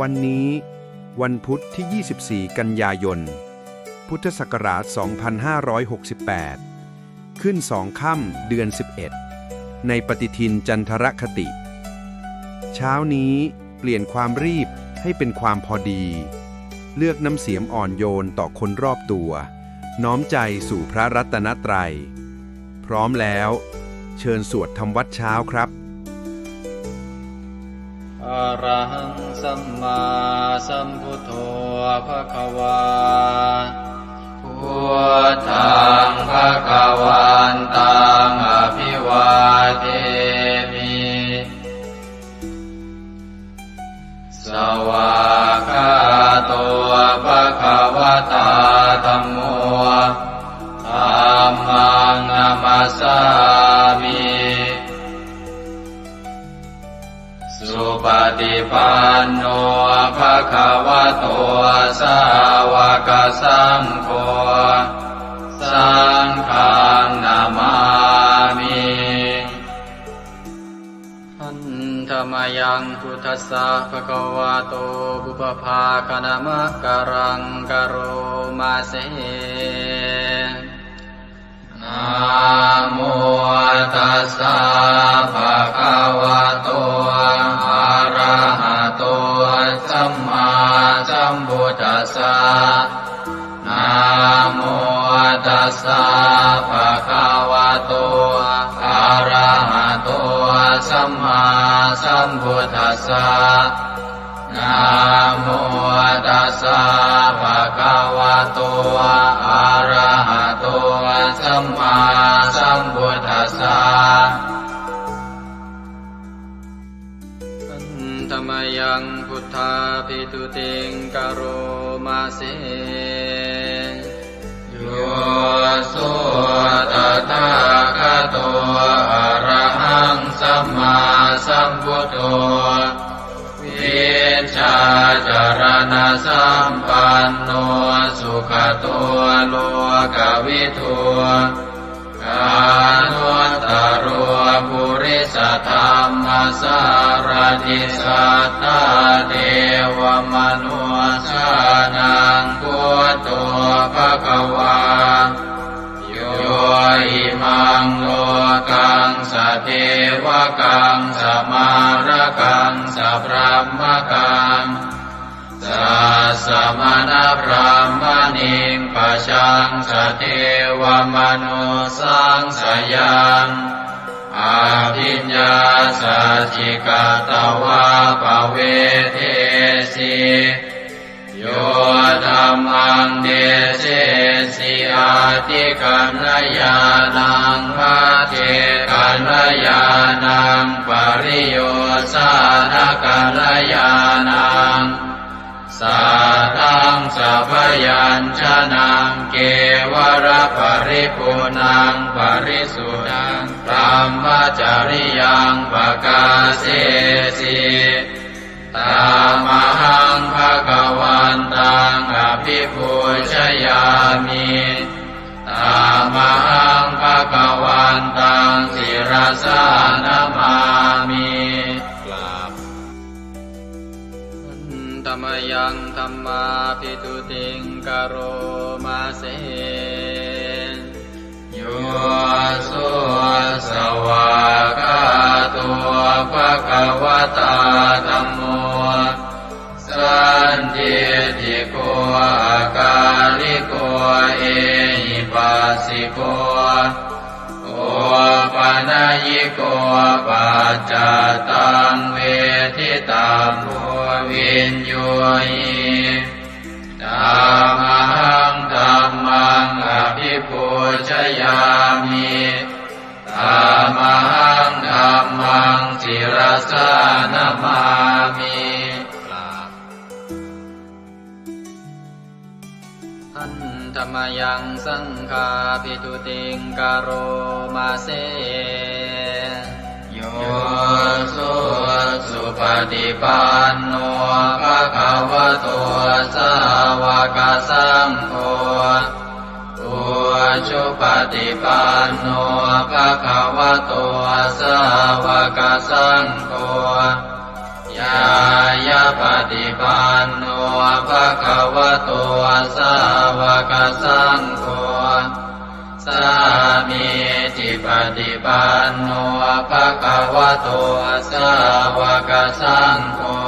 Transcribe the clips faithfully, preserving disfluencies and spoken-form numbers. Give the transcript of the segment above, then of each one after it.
วันนี้ วันพุธที่ ยี่สิบสี่ กันยายน พุทธศักราช สองพันห้าร้อยหกสิบแปด ขึ้นสองค่ำ เดือน สิบเอ็ด ในปฏิทินจันทรคติ เช้านี้เปลี่ยนความรีบให้เป็นความพอดี เลือกน้ำเสียงอ่อนโยนต่อคนรอบตัว น้อมใจสู่พระรัตนตรัย พร้อมแล้ว เชิญสวดทำวัตรเช้าครับ Arahaṃ sammāsambuddho bhagavā. Buddhaṃ bhagavantaṃ abhivādemi. Svākkhāto bhagavatā dhammo. Dhammaṃ namassāmi. Supaṭipanno bhagavato sāvakasaṅgho. Saṅghaṃ namāmi. Handa mayaṃ buddhassa bhagavato pubbabhāganamakāraṃ karoma se. Namo tassa bhagavato arahato sammāsambuddhassa. Namo tassa bhagavato arahato sammāsambuddhassa. Namo tassa bhagavato arahato sammāsambuddhassa. Handa mayaṃ buddhābhistutiṃ karoma se. Yo so tathāgato arahaṃ sammāsambuddho, vijjācaraṇasampanno sugato lokavidū, anuttaro purisadammasārathi satthā devamanussānaṃ buddho bhagavā. Yo imaṃ lokaṃ sadevakaṃ samārakaṃ sabrahmakaṃ sassamaṇabrāhmaṇiṃ pajaṃ sadevamanussānaṃ sayaṃ abhiññāsacchikatvā pavedesi. Yo dhammaṃ desesi atthikaṇhāyānaṃ paccekakaṇhāyānaṃ pariyosānakaṇhāyānaṃ sātthaṃ sabyañjanaṃ kevalaparipuṇṇaṃ parisuddhaṃ brahmacariyaṃ pakāsesi. Tamahaṃ bhagavantaṃ abhipūjayāmi. Tamahaṃ bhagavantaṃ sirasā namāmi. กราบ Handa mayaṃ dhammābhistutiṃ karoma se. Yo so svākkhāto bhagavatā dhammo sandiṭṭhiko akāliko ehipassiko opanayiko paccattaṃ veditabbo viññūhi. Tamahaṃ dhammaṃ abhipūjayāmi. Tamahaṃ dhammaṃ sirasā namāmi. กราบ Handa mayaṃ saṅghābhistutiṃ karoma se. Yo so supaṭipanno bhagavato sāvakasaṅgho, ujupaṭipanno bhagavato sāvakasaṅgho, ñāyapaṭipanno bhagavato sāvakasaṅgho, sāmīcipaṭipanno bhagavato sāvakasaṅgho,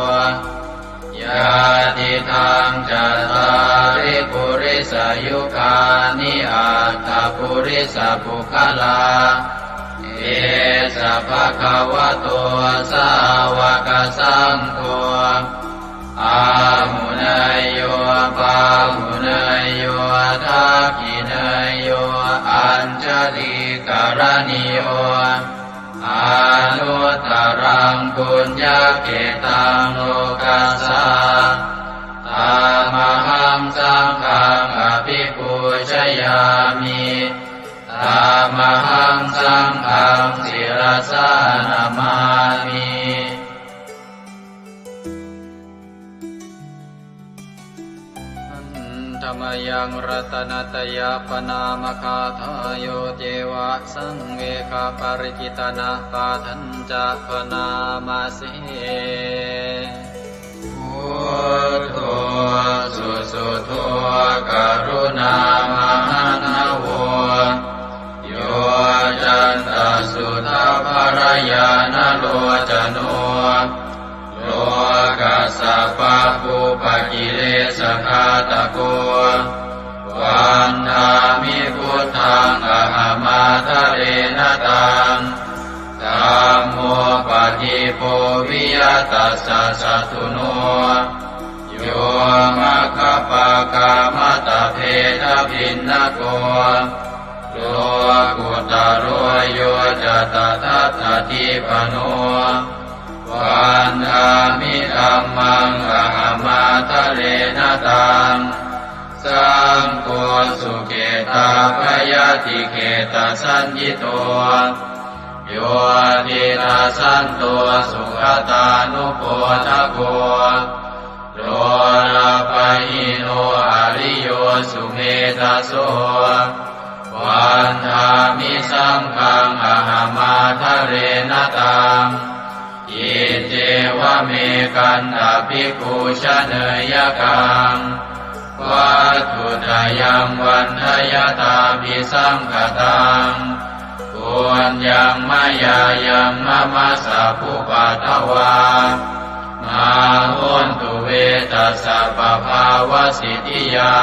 yadidaṃ cattāri purisayugāni aṭṭha purisapuggalā, esa bhagavato sāvakasaṅgho, āhuneyyo pāhuneyyo dakkhiṇeyyo añjalikaraṇīyo, anuttaraṃ puññakkhettaṃ lokassā. Tamahaṃ saṅghaṃ abhipūjayāmi. Tamahaṃ saṅghaṃ sirasā namāmi. Handa mayaṃ ratanattayapaṇāmagāthāyo ceva saṃvegaparikitanapāṭhañca bhaṇāma se. Buddho susuddho karuṇāmahaṇṇavo, yoccantasuddhabbarañāṇalocano, lokassa pāpūpakilesaghātako, vandāmi buddhaṃ ahamādarena taṃ. Dhammo padīpo viya tassa satthuno, yo maggapākamatabbhedabhinnako, lokuttaro yo ca tadatthadīpano, vandāmi dhammaṃ ahamādarena taṃ. Saṅgho sukhetappayatikhetasaññito, yo tiṇṇassanto sugatānupodako, lolapahīno ariyo sumedhaso, vandāmi saṅghaṃ ahamādarena taṃ. Iccevamekantabhikkhū janeyyakaṃ, vatthuttayaṃ vandayatābhisaṅkhataṃ, puññaṃ mayā yaṃ mama sabbupaddavā, mā hontu ve tassa pabhāvasiddhiyā.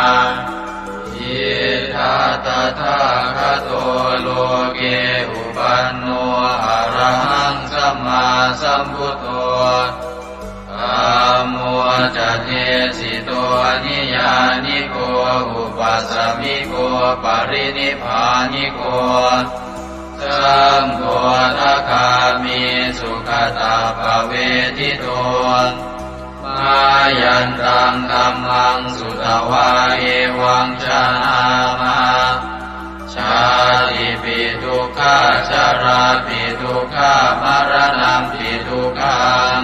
Idha tathāgato loke uppanno arahaṃ sammāsambuddho, dhammo ca desito niyyāniko upasamiko parinibbāniko, saṅgho sakāmi sugatappavedito, mayantaṃ dhammaṃ sutvā evaṃ janāma, jātipi dukkhā jarāpi dukkhā maraṇampi dukkhaṃ,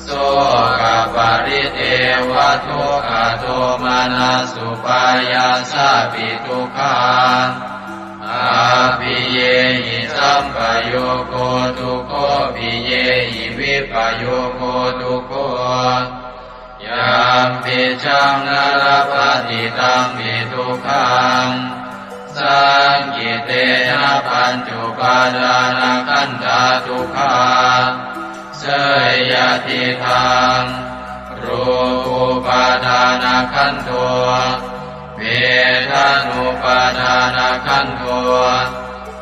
sokaparidevadukkhadomanassupāyāsāpi dukkhā, appiyehi sampayogo dukkho piyehi vippayogo dukkho, yampicchaṃ na labhati tampi dukkhaṃ, saṅkhittena pañcupādānakkhandhā dukkhā. Seyyathīdaṃ, rūpupādānakkhandho, vedanupādānakkhandho,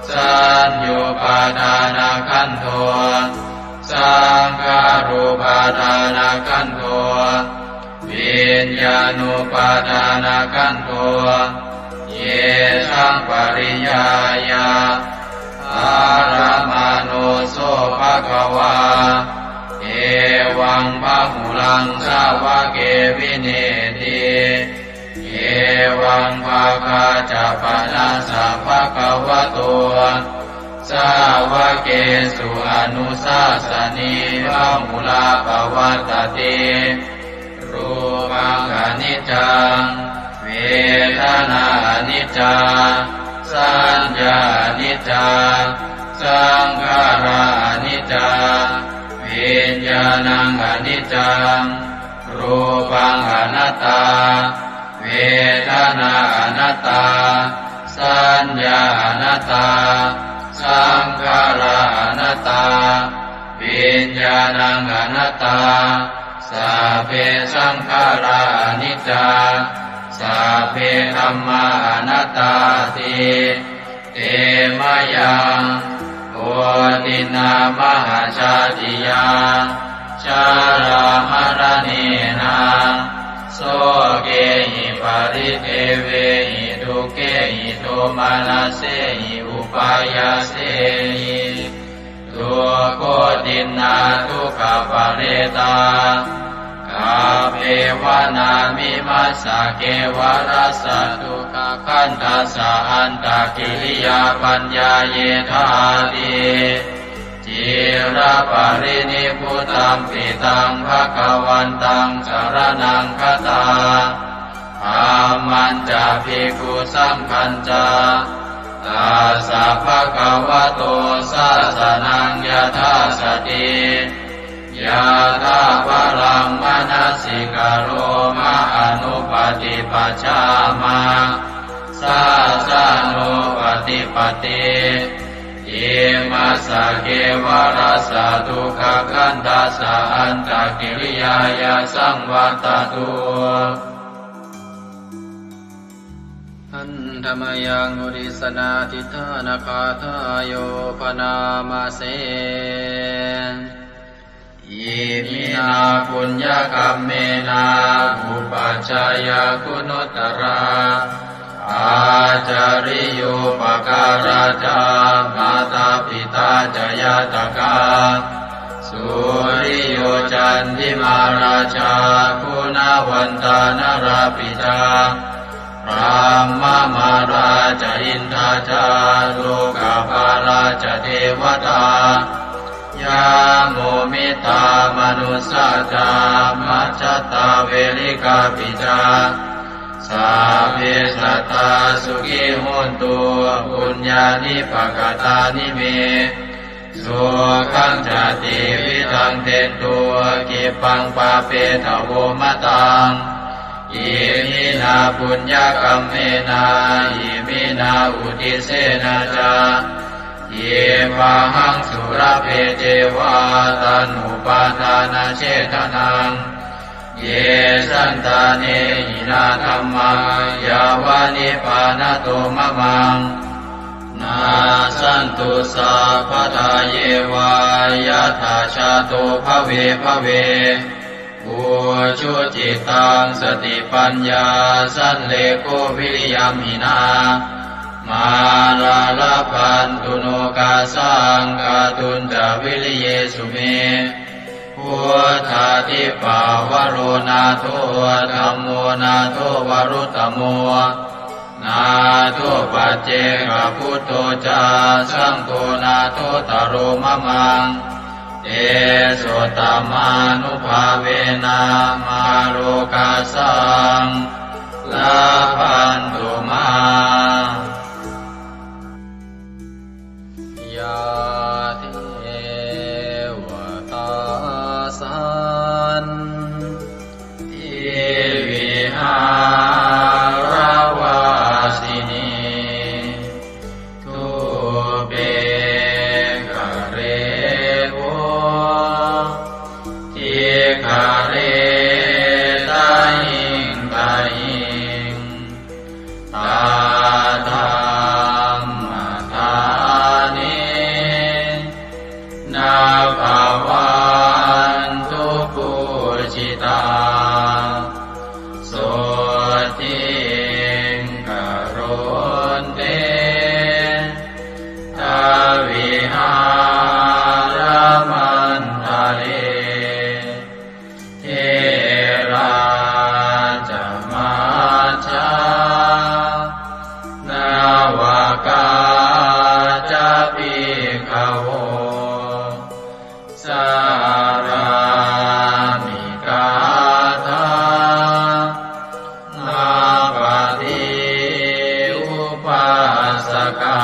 saññupādānakkhandho, saṅkhārupādānakkhandho, viññāṇupādānakkhandho, yesaṃ pariññāya dharamāno so bhagavā, evaṃ bahulaṃ sāvake vineeti, evaṃ bhāgā ca panassa bhagavato sāvakesu anusāsanī bahulā pavattati. Rūpaṃ aniccaṃ, vedanā aniccā, saññā aniccā, Saṅkhārā aniccā, viññāṇaṃ aniccaṃ, rūpaṃ anattā, vedanā anattā, saññā anattā, saṅkhārā anattā, viññāṇaṃ anattā. Sabbe saṅkhārā aniccā, sabbe dhammā anattāti. Te mayaṃ otiṇṇā mahajātiyā, jarāmaraṇena, sokehi paridevehi, dukkhehi domanassehi upāyāsehi. Dukkhotiṇṇā dukkhaparetā, kappeva nāmimassa kevalassa dukkhakhandhassa antakiriyā paññāyethāti. Ciraparinibbutampi taṃ bhagavantaṃ saraṇaṃ gatā, dhammañca bhikkhusaṅghañca, tassa bhagavato sāsanaṃ yathā sati, yathābalaṃ manasikaroma anuppaṭipajjhāma, sāsanūpaṭipatti. Imassa kevalassa dukkhakhandhassa antakiriyāya saṃvattatu. Handa mayaṃ uddissanādhiṭṭhānagāthāyo bhaṇāma se. Iminā puññakammena upajjhāyā guṇuttarā, ācariyūpakārā ca mātā pitā ca ñātakā, suriyo candimā rājā guṇavantā narāpi ca, brahmamārā ca indā ca lokapālā ca devatā, yamo mittā manussā ca majjhattā verikāpi ca, sabbe sattā sukhī hontu puññāni pakatāni me. Sukhañca tividhaṃ dentu khippaṃ pāpetha vo mataṃ. Iminā puññakammena iminā uddissena ca khippāhaṃ sulabhe ceva taṇhupādānachedanaṃ. Ye santāne hinā dhammā yāva nibbānato mamaṃ, nassantu sabbadā yeva yattha jāto bhave bhave. Ujucittaṃ satipaññā sallekho viriyamhinā, mārā labhantu nokāsaṃ kātuñca viriyesu me. Buddhādhipavaro nātho, dhammo nātho varuttamo, nātho paccekabuddho ca, saṅgho nāthottaro mamaṃ. Tesottamānubhāvena mārokāsaṃ labhantu mā. Yā devatā santi vihāravāsinī, thūpe ghare bodhighare tahiṃ tahiṃ, tā dhammadānena bhavantu pūjitā. Sotthiṃ karontedha vihāramaṇḍale. Therā ca majjhā navakā ca bhikkhavo, sārāmikā dhammapaṭi upāsakā.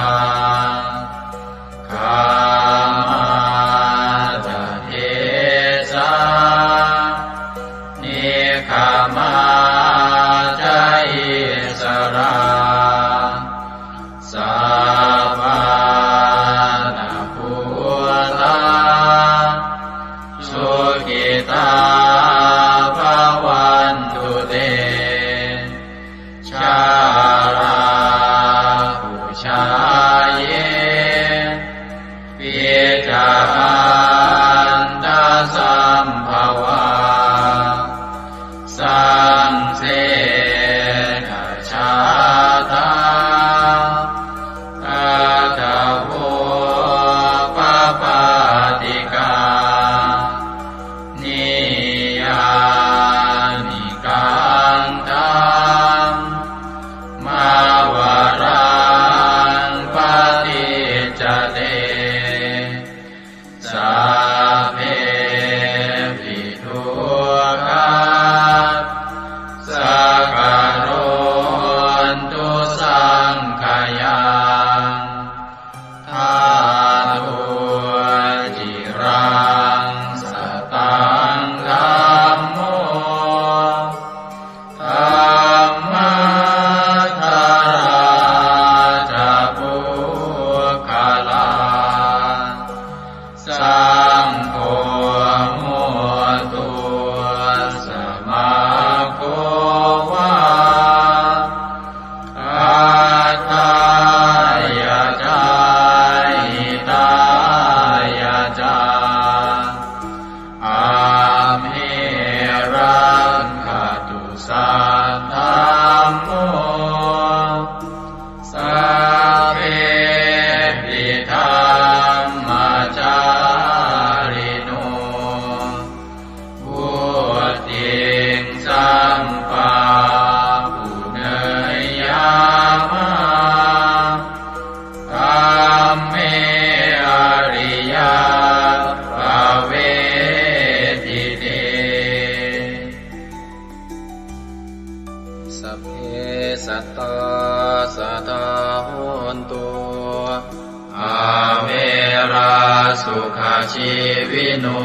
Sukhajīvino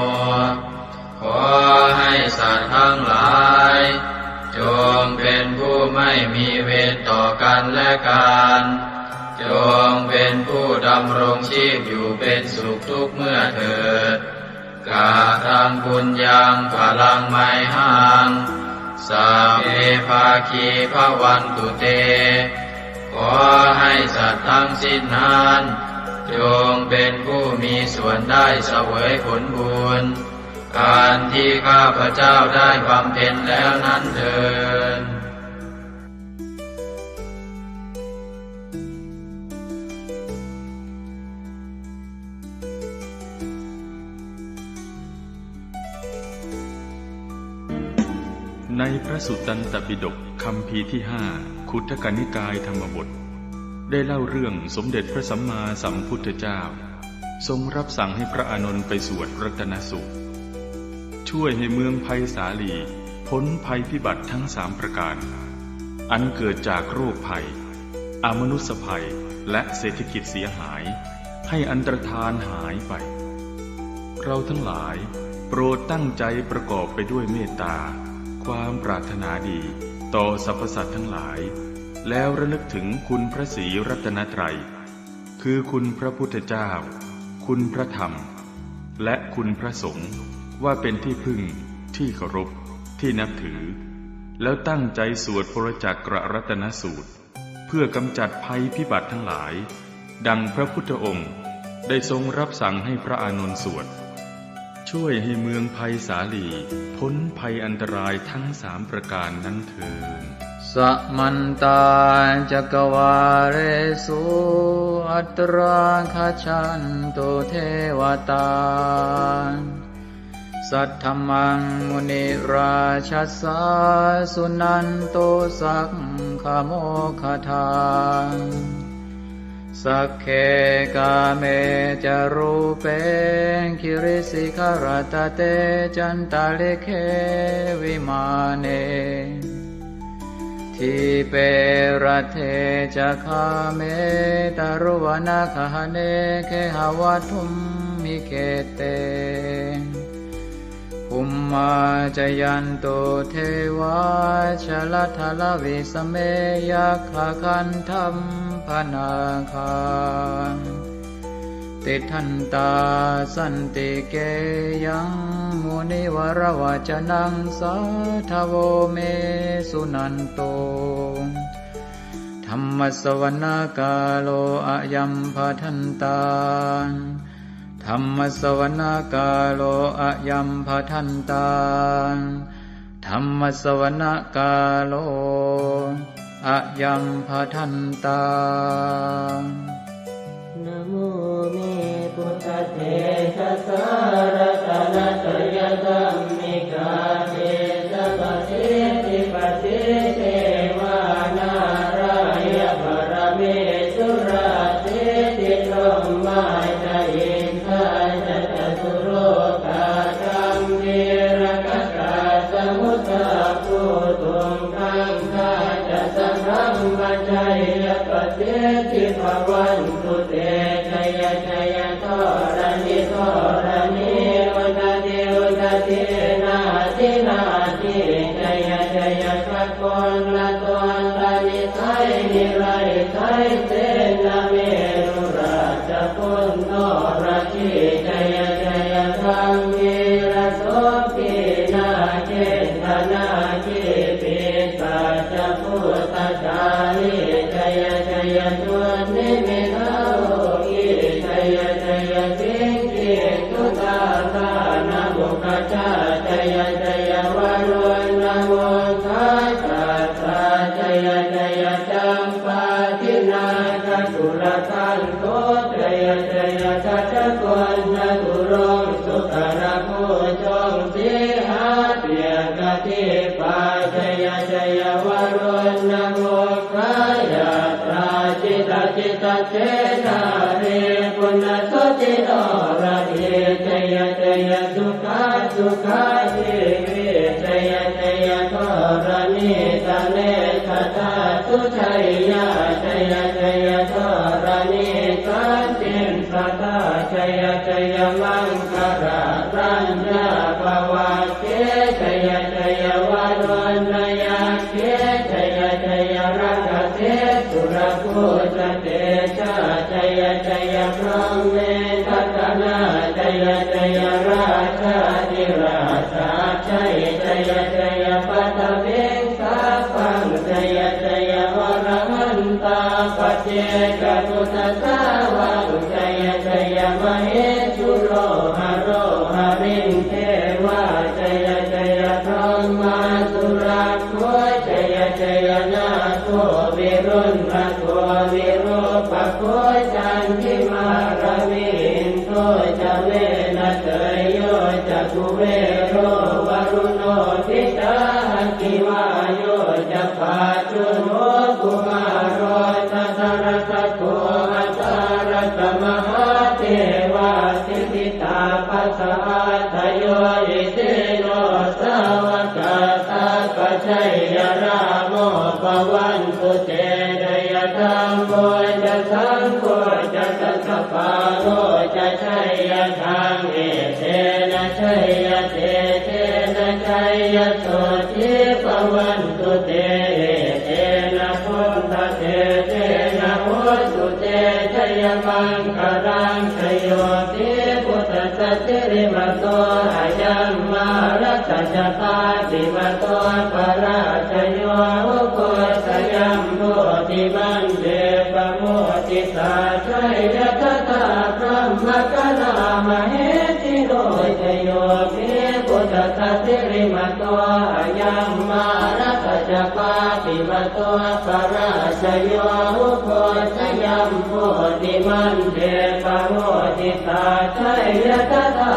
ขอให้สัตว์ทั้งหลาย จงเป็นผู้ไม่มีเวรต่อกันและกัน จงเป็นผู้ดำรงชีพอยู่เป็นสุขทุกเมื่อเถิด Kataṃ puññaṃ phalaṃ mayhaṃ, sabbe bhāgī bhavantu te. ขอให้สัตว์ทั้งสิ้นนั้น จงเป็นผู้มีส่วนได้เสวยผลบุญ อันที่ข้าพเจ้าได้บำเพ็ญแล้วนั้นเทอญ ในพระสุตตันตปิฎกคัมภีร์ที่ห้า ขุททกนิกายธรรมบท ได้เล่าเรื่องสมเด็จพระสัมมาสัมพุทธเจ้า ทรงรับสั่งให้พระอานนท์ไปสวดรัตนสูตร ช่วยให้เมืองไพศาลีพ้นภัยพิบัติทั้งสามประการ อันเกิดจากโรคภัย อมนุสภัย และเศรษฐกิจเสียหาย ให้อันตรธานหายไป เราทั้งหลายโปรดตั้งใจประกอบไปด้วยเมตตา ความปรารถนาดีต่อสรรพสัตว์ทั้งหลาย แล้วระลึกถึงคุณพระศรีรัตนตรัย คือคุณพระพุทธเจ้า คุณพระธรรม และคุณพระสงฆ์ ว่าเป็นที่พึ่ง ที่เคารพ ที่นับถือ แล้วตั้งใจสวดปรจักกรัตนสูตร เพื่อกำจัดภัยพิบัติทั้งหลาย ดังพระพุทธองค์ได้ทรงรับสั่งให้พระอานนท์สวด ช่วยให้เมืองไพศาลีพ้นภัยอันตรายทั้งสามประการนั้นเทอญ Samantā cakkavāḷesu atrāgacchantu devatā. Saddhammaṃ munirājassa suṇantu saggamokkhadaṃ. Sagge kāme ca rūpe girisikharataṭe cantalikkhe vimāne. Dīpe raṭṭhe ca gāme taruvanagahane gehavatthumhi khette. Bhummā cāyantu devā jalathalavisame yakkhagandhabbanāgā. Tiṭṭhantā santike yaṃ munivaravacanaṃ sādhavo me suṇantu. Dhammassavanakālo ayambhadantā. Dhammassavanakālo ayambhadantā. Dhammassavanakālo ayambhadantā. Namo me buddhatejasā ratanattayadhammikā tejapasiddhi pasīdevā nārāyaparamesurā siddhibrahmā ca indā ca catulokā gambhīrakkhakā samuddā bhūtuṃ gaṅgā ca sabrahmajayapasiddhi bhavantu te. Jaya jaya dharaṇi dharaṇī udadhi udadhī nadi nadī. Jaya jaya gagonlatonlanisai niraisai senameru rājabala jaya jaya gambhīra sombhī nāgendanāgī pisācabhūtakālī jaya jaya dunnimittarogī jaya jaya siṅgī sudādānamukhajā jaya jaya varuṇṇamukhasātrā jaya jaya campādināgakulagantho jaya jaya gajagonnaturaṅga sukarabhujaṅga sīhabyagghadīpā jaya jaya varuṇṇamukhayātrā jita jita khedālī puna jotinoradī jaya jaya sukhā sukhā jīvī jaya jaya dharaṇītale sadā sujayyā jaya jaya dharaṇī santin sadā jaya jaya maṅkarāraññā bhavagge jaya jaya varuṇṇayakkhe jaya jaya rakkhase surabhūjatejā jaya jaya brahmendagaṇā jaya jaya rājādhirājasājjai jaya jaya paṭhaviṃ sabbaṃ jaya jaya arahantā paccekabuddhasāvaṃ jaya jaya mahesuro haro harindevā jaya jaya brahmā surakkho jaya jaya nāgo viruḷhako virūpakkho candimā ravi indo ca venateyyo ca kuvero varuṇo pi ca aggi vāyo ca pājuṇho kumāro dhataraṭṭhako aṭṭhārasa mahādevā siddhitāpasa-ādayo isino sāvakā sabbā jaya rāmo bhavantu te jaya dhammo ca saṅgho ca dasapālo ca jaya dhamme etena jaya tejena jaya sotthī bhavantu te etena buddhatejena hotu te jayamaṅgalaṃ jayo pi buddhassa sirīmato ayaṃ mārassa ca pāpimato parājayo ugghosayuṃ bodhimaṇḍe pamoditā jaya tadā brahmagaṇā mahesino jayo pi buddhassa sirīmato ayaṃ mārassa ca pāpimato parājayo ugghosayuṃ bodhimaṇḍe pamoditā jaya tadā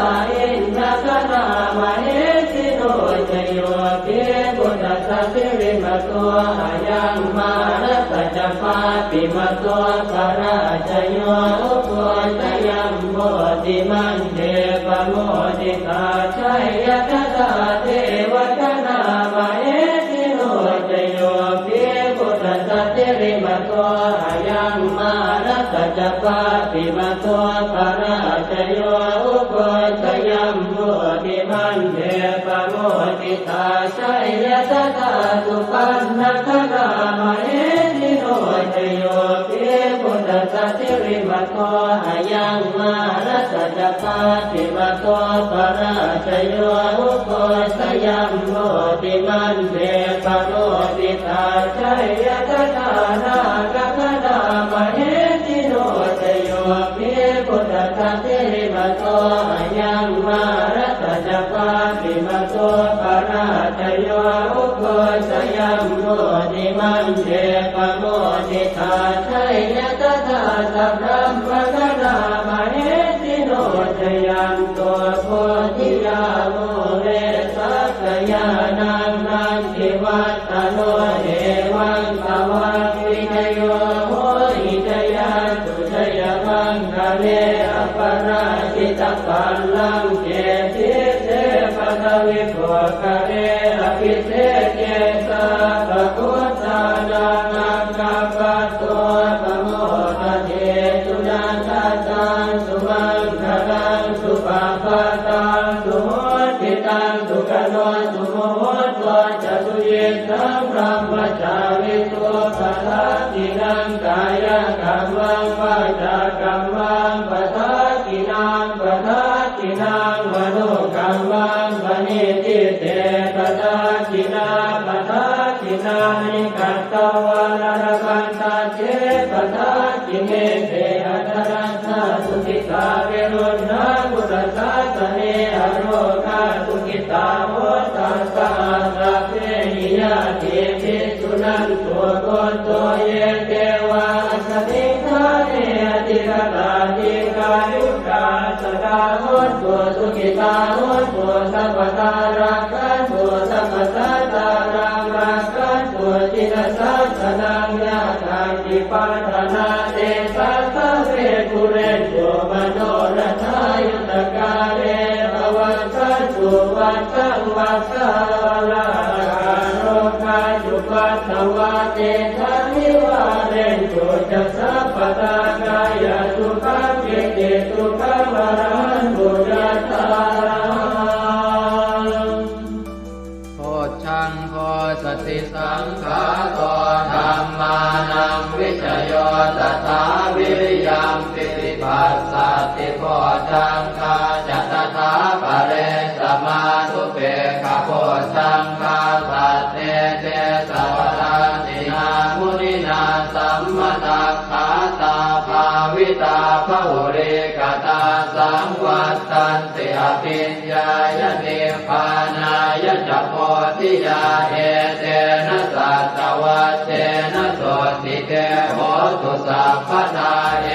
indagaṇā mahesino jayo pi buddhassa sirīmato ayaṃ mārassa ca pāpimato parājayo ugghosayuṃ bodhimaṇḍe pamoditā jaya tadā devagaṇā mahesino jayo pi buddhassa sirīmato ayaṃ mārassa ca pāpimato parājayo ugghosayuṃ bodhimaṇḍe pamoditā jaya tadā supaṇṇagaṇā mahesino jayo pi buddhassa sirīmato ayaṃ mārassa ca pāpimato parājayo ugghosayuṃ bodhimaṇḍe pamoditā jaya tadā nāgagaṇā mahesino jayo pi buddhassa sirīmato ayaṃ mārassa ca pāpimato parājayo ugghosayuṃ bodhimaṇḍe pamoditā jaya tadā sabrahmagaṇā mahesino jayanto bodhiyā mūle sakyānaṃ nandivaḍ ḍhano evaṃ tvaṃ vijayo hohi jayassu jayamaṅgale aparājitapallaṅke sīse paṭhavipokkhare abhiseke sabbabuddhānaṃ aggappatto pamodati. Sunakkhattaṃ sumaṅgalaṃ supabhātaṃ suhuṭṭhitaṃ sukhaṇo sumuhutto ca suyiṭṭhaṃ brahmacārisu padakkhiṇaṃ kāyakammaṃ vācākammaṃ padakkhiṇaṃ padakkhiṇaṃ manokammaṃ paṇidhī te padakkhiṇā padakkhiṇāni katvāna labhantatthe padakkhiṇe. Te atthaladdhā sukhitā viruḷhā buddhasāsane arogā sukhitā hotha saha sabbehi ñātibhi. Suṇantu bhonto ye devā asmiṃ ṭhāne adhigatā dīghāyukā sadā hontu sukhitā hontu sabbadā rakkhantu sabbasattānaṃ rakkhantu jinasāsanaṃ. Yā kāci patthanā tesaṃ sabbe pūrentu manorathā yuttakāle pavassantu vassaṃ vassāvalāhakā. Rogā cupaddavā tesaṃ nivārentu ca sabbadā. Kāyasukhaṃ cittisukhaṃ arahantu Bojjhaṅgo satisaṅkhāto dhammānaṃ vicayo tathā viriyampīti passaddhi bojjhaṅgā ca tathāpare samādhupekkhabojjhaṅgā sattete sabbadassinā muninā sammadakkhātā bhāvitā bahulīkatā saṃvattanti abhiññāya nibbānāya ca bodhiyā etena saccavajjena sotthi te hotu sabbadā.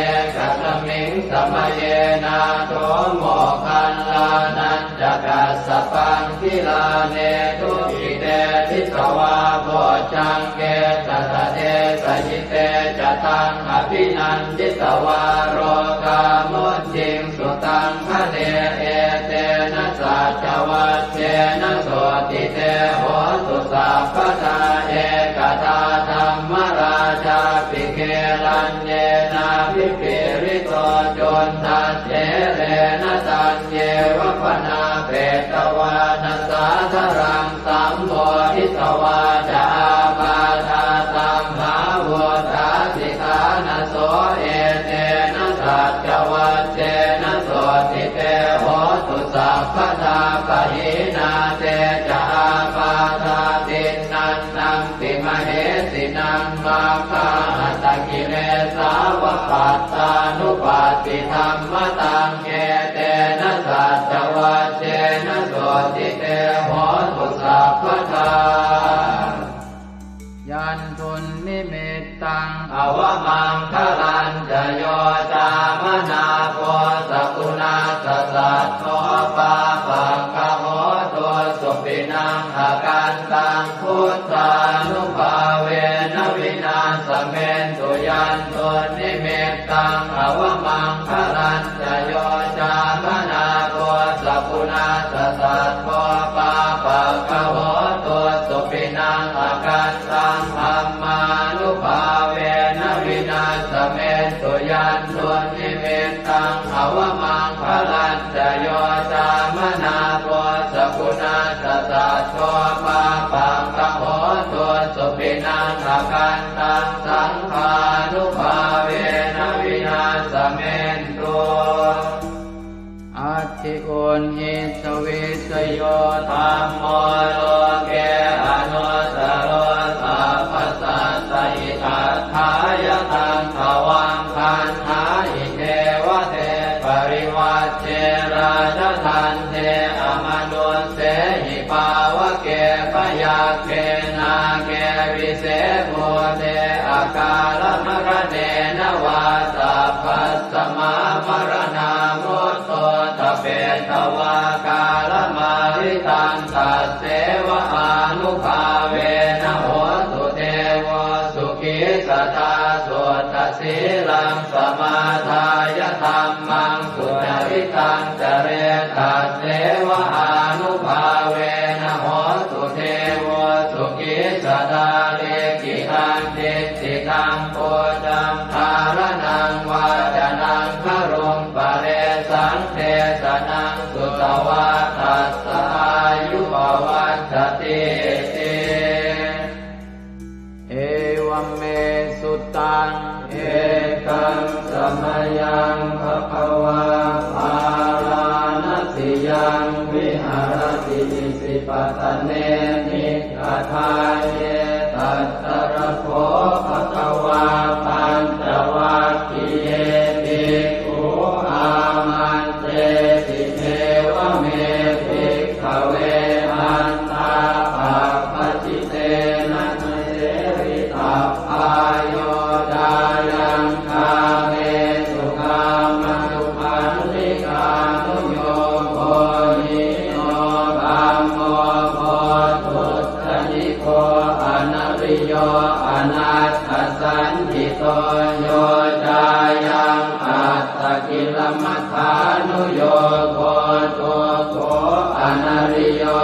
Ekasmiṃ samaye nātho moggallānañca kassapaṃ gilāne dukkhite disvā bojjhaṅge satta desayi te ca taṃ abhinanditvā rogā mucciṃsu taṃ khaṇe etena saccavajjena sotthi te hotu sabbadā. Ekadā dhammarājāpi gelaññenābhipīḷito cundattherena taññeva bhaṇāpetvāna sādaraṃ sammoditvā ca ābādhā tamhā vuṭṭhāsi ṭhānaso etena saccavajjena sotthi te hotu sabbadā. Pahīnā te ca ābādhā tiṇṇannampi mahesinaṃ maggāhatakilesāva pattānuppattidhammataṃ etena saccavajjena sotthi te hotu sabbadā. Yandunnimittaṃ avamaṅgalañca yo cāmanāpo sakuṇassa saddo pāpaggaho dussupinaṃ akantaṃ buddhānubhāvena vināsamentu. Yandunnimittaṃ avamaṅgalañca yo cāmanāpo sakuṇassa saddo pāpaggaho dussupinaṃ akantaṃ dhammānubhāvena vināsamentu. Yandunnimittaṃ avamaṅgalañca yo cāmanāpo sakuṇassa saddo pāpaggaho dussupinaṃ akantaṃ saṅghānubhāvena vināsamentu. Atthi uṇhissa vijayo dhammo loke anuttaro sabbasattahitatthāya taṃ tvaṃ gaṇhāhi devate. Parivajje rājadaṇḍe amanussehi pāvake byagghe nāge vise bhūte akālamaraṇena vā sabbasmā maraṇā mutto ṭhapetvā kālamāritaṃ tasseva ānubhāvena hotu devo sukhī sadā. Suddhasīlaṃ samādāya dhammaṃ sucaritaṃ care tasseva ānubhāvena hotu devo sukhī sadā. Likkhitaṃ cintitaṃ pūjaṃ dhāraṇaṃ vācanaṃ garuṃ paresaṃ desanaṃ sutvā tassa āyu pavaḍḍhatīti. Evaṃ me sutaṃ. Ekaṃ samayaṃ bhagavā bārāṇasiyaṃ viharati isipatane migadāye. Tatra kho bhagavā pañcavaggiye bhikkhū āmantesi: Evaṃ me bhikkhave antā pabbajitena na sevitabbā. Yo cāyaṃ kāmesu kāmasukhallikānuyogo hīno gammo pothujjaniko anariyo anatthasañhito. Yo cāyaṃ attakilamathānuyogo dukkho anariyo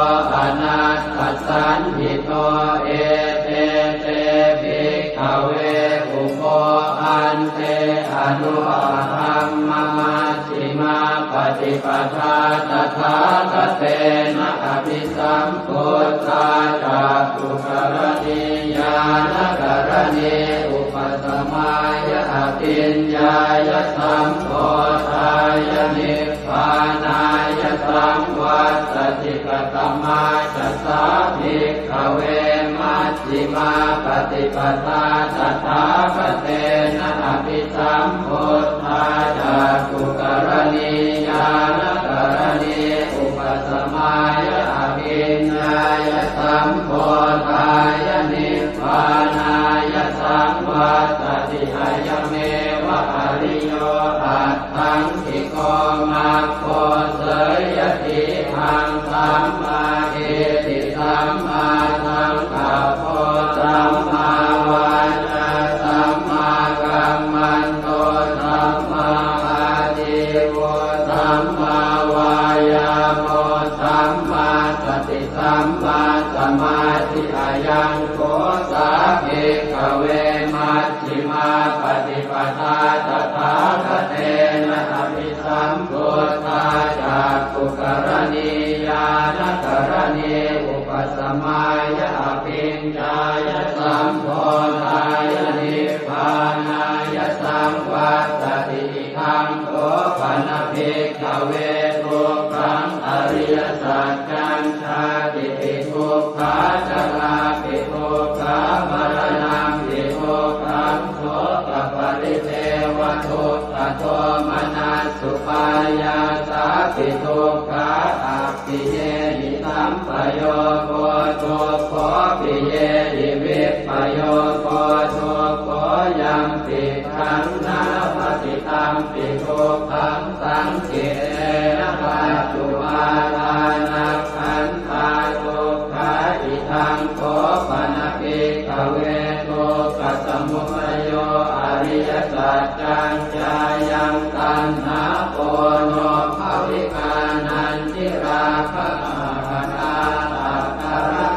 paṭipadā tathāgatena abhisambuddhā cakkhukaraṇī ñāṇakaraṇī upasamāya abhiññāya sambodhāya nibbānāya saṃvattati. Katamā ca sā bhikkhave maj jhimā paṭipadā tathāgatena abhisambuddhā cakkhukaraṇī ñāṇakaraṇī upasamāya abhiññāya sambodhāya nibbānāya saṃvattati. Ayameva ariyo aṭṭhaṅgiko maggo. Seyyathīdaṃ: sammādiṭṭhi sammāsaṅkappo sammāvācā sammākammanto sammāājīvo sammāvāyāmo sammāsati sammāsamādhi. Ayaṃ kho sā bhikkhave majjhimā paṭipadā tathāgatena abhi sambuddhā cakkhukaraṇī ñāṇakaraṇī upasamāya abhiññāya sambodhāya nibbānāya saṃvattati. Idaṃ kho pana bhikkhave dukkhaṃ ariyasaccaṃ. Jātipi dukkhā jarāpi dukkhā maraṇampi dukkhaṃ sokaparidevadukkhadomanassupāyāsāpi dukkhā appiyehi sampayogo dukkho piyehi vippayogo dukkho yampicchaṃ na labhati tampi dukkhaṃ saṅkhittena pañcupādānakkhandhā dukkhā. Idaṃ kho pana bhikkhave dukkhasamudayo ariyasaccaṃ. Yāyaṃ taṇhā ponobbhavikā nandirāgasahagatā tatra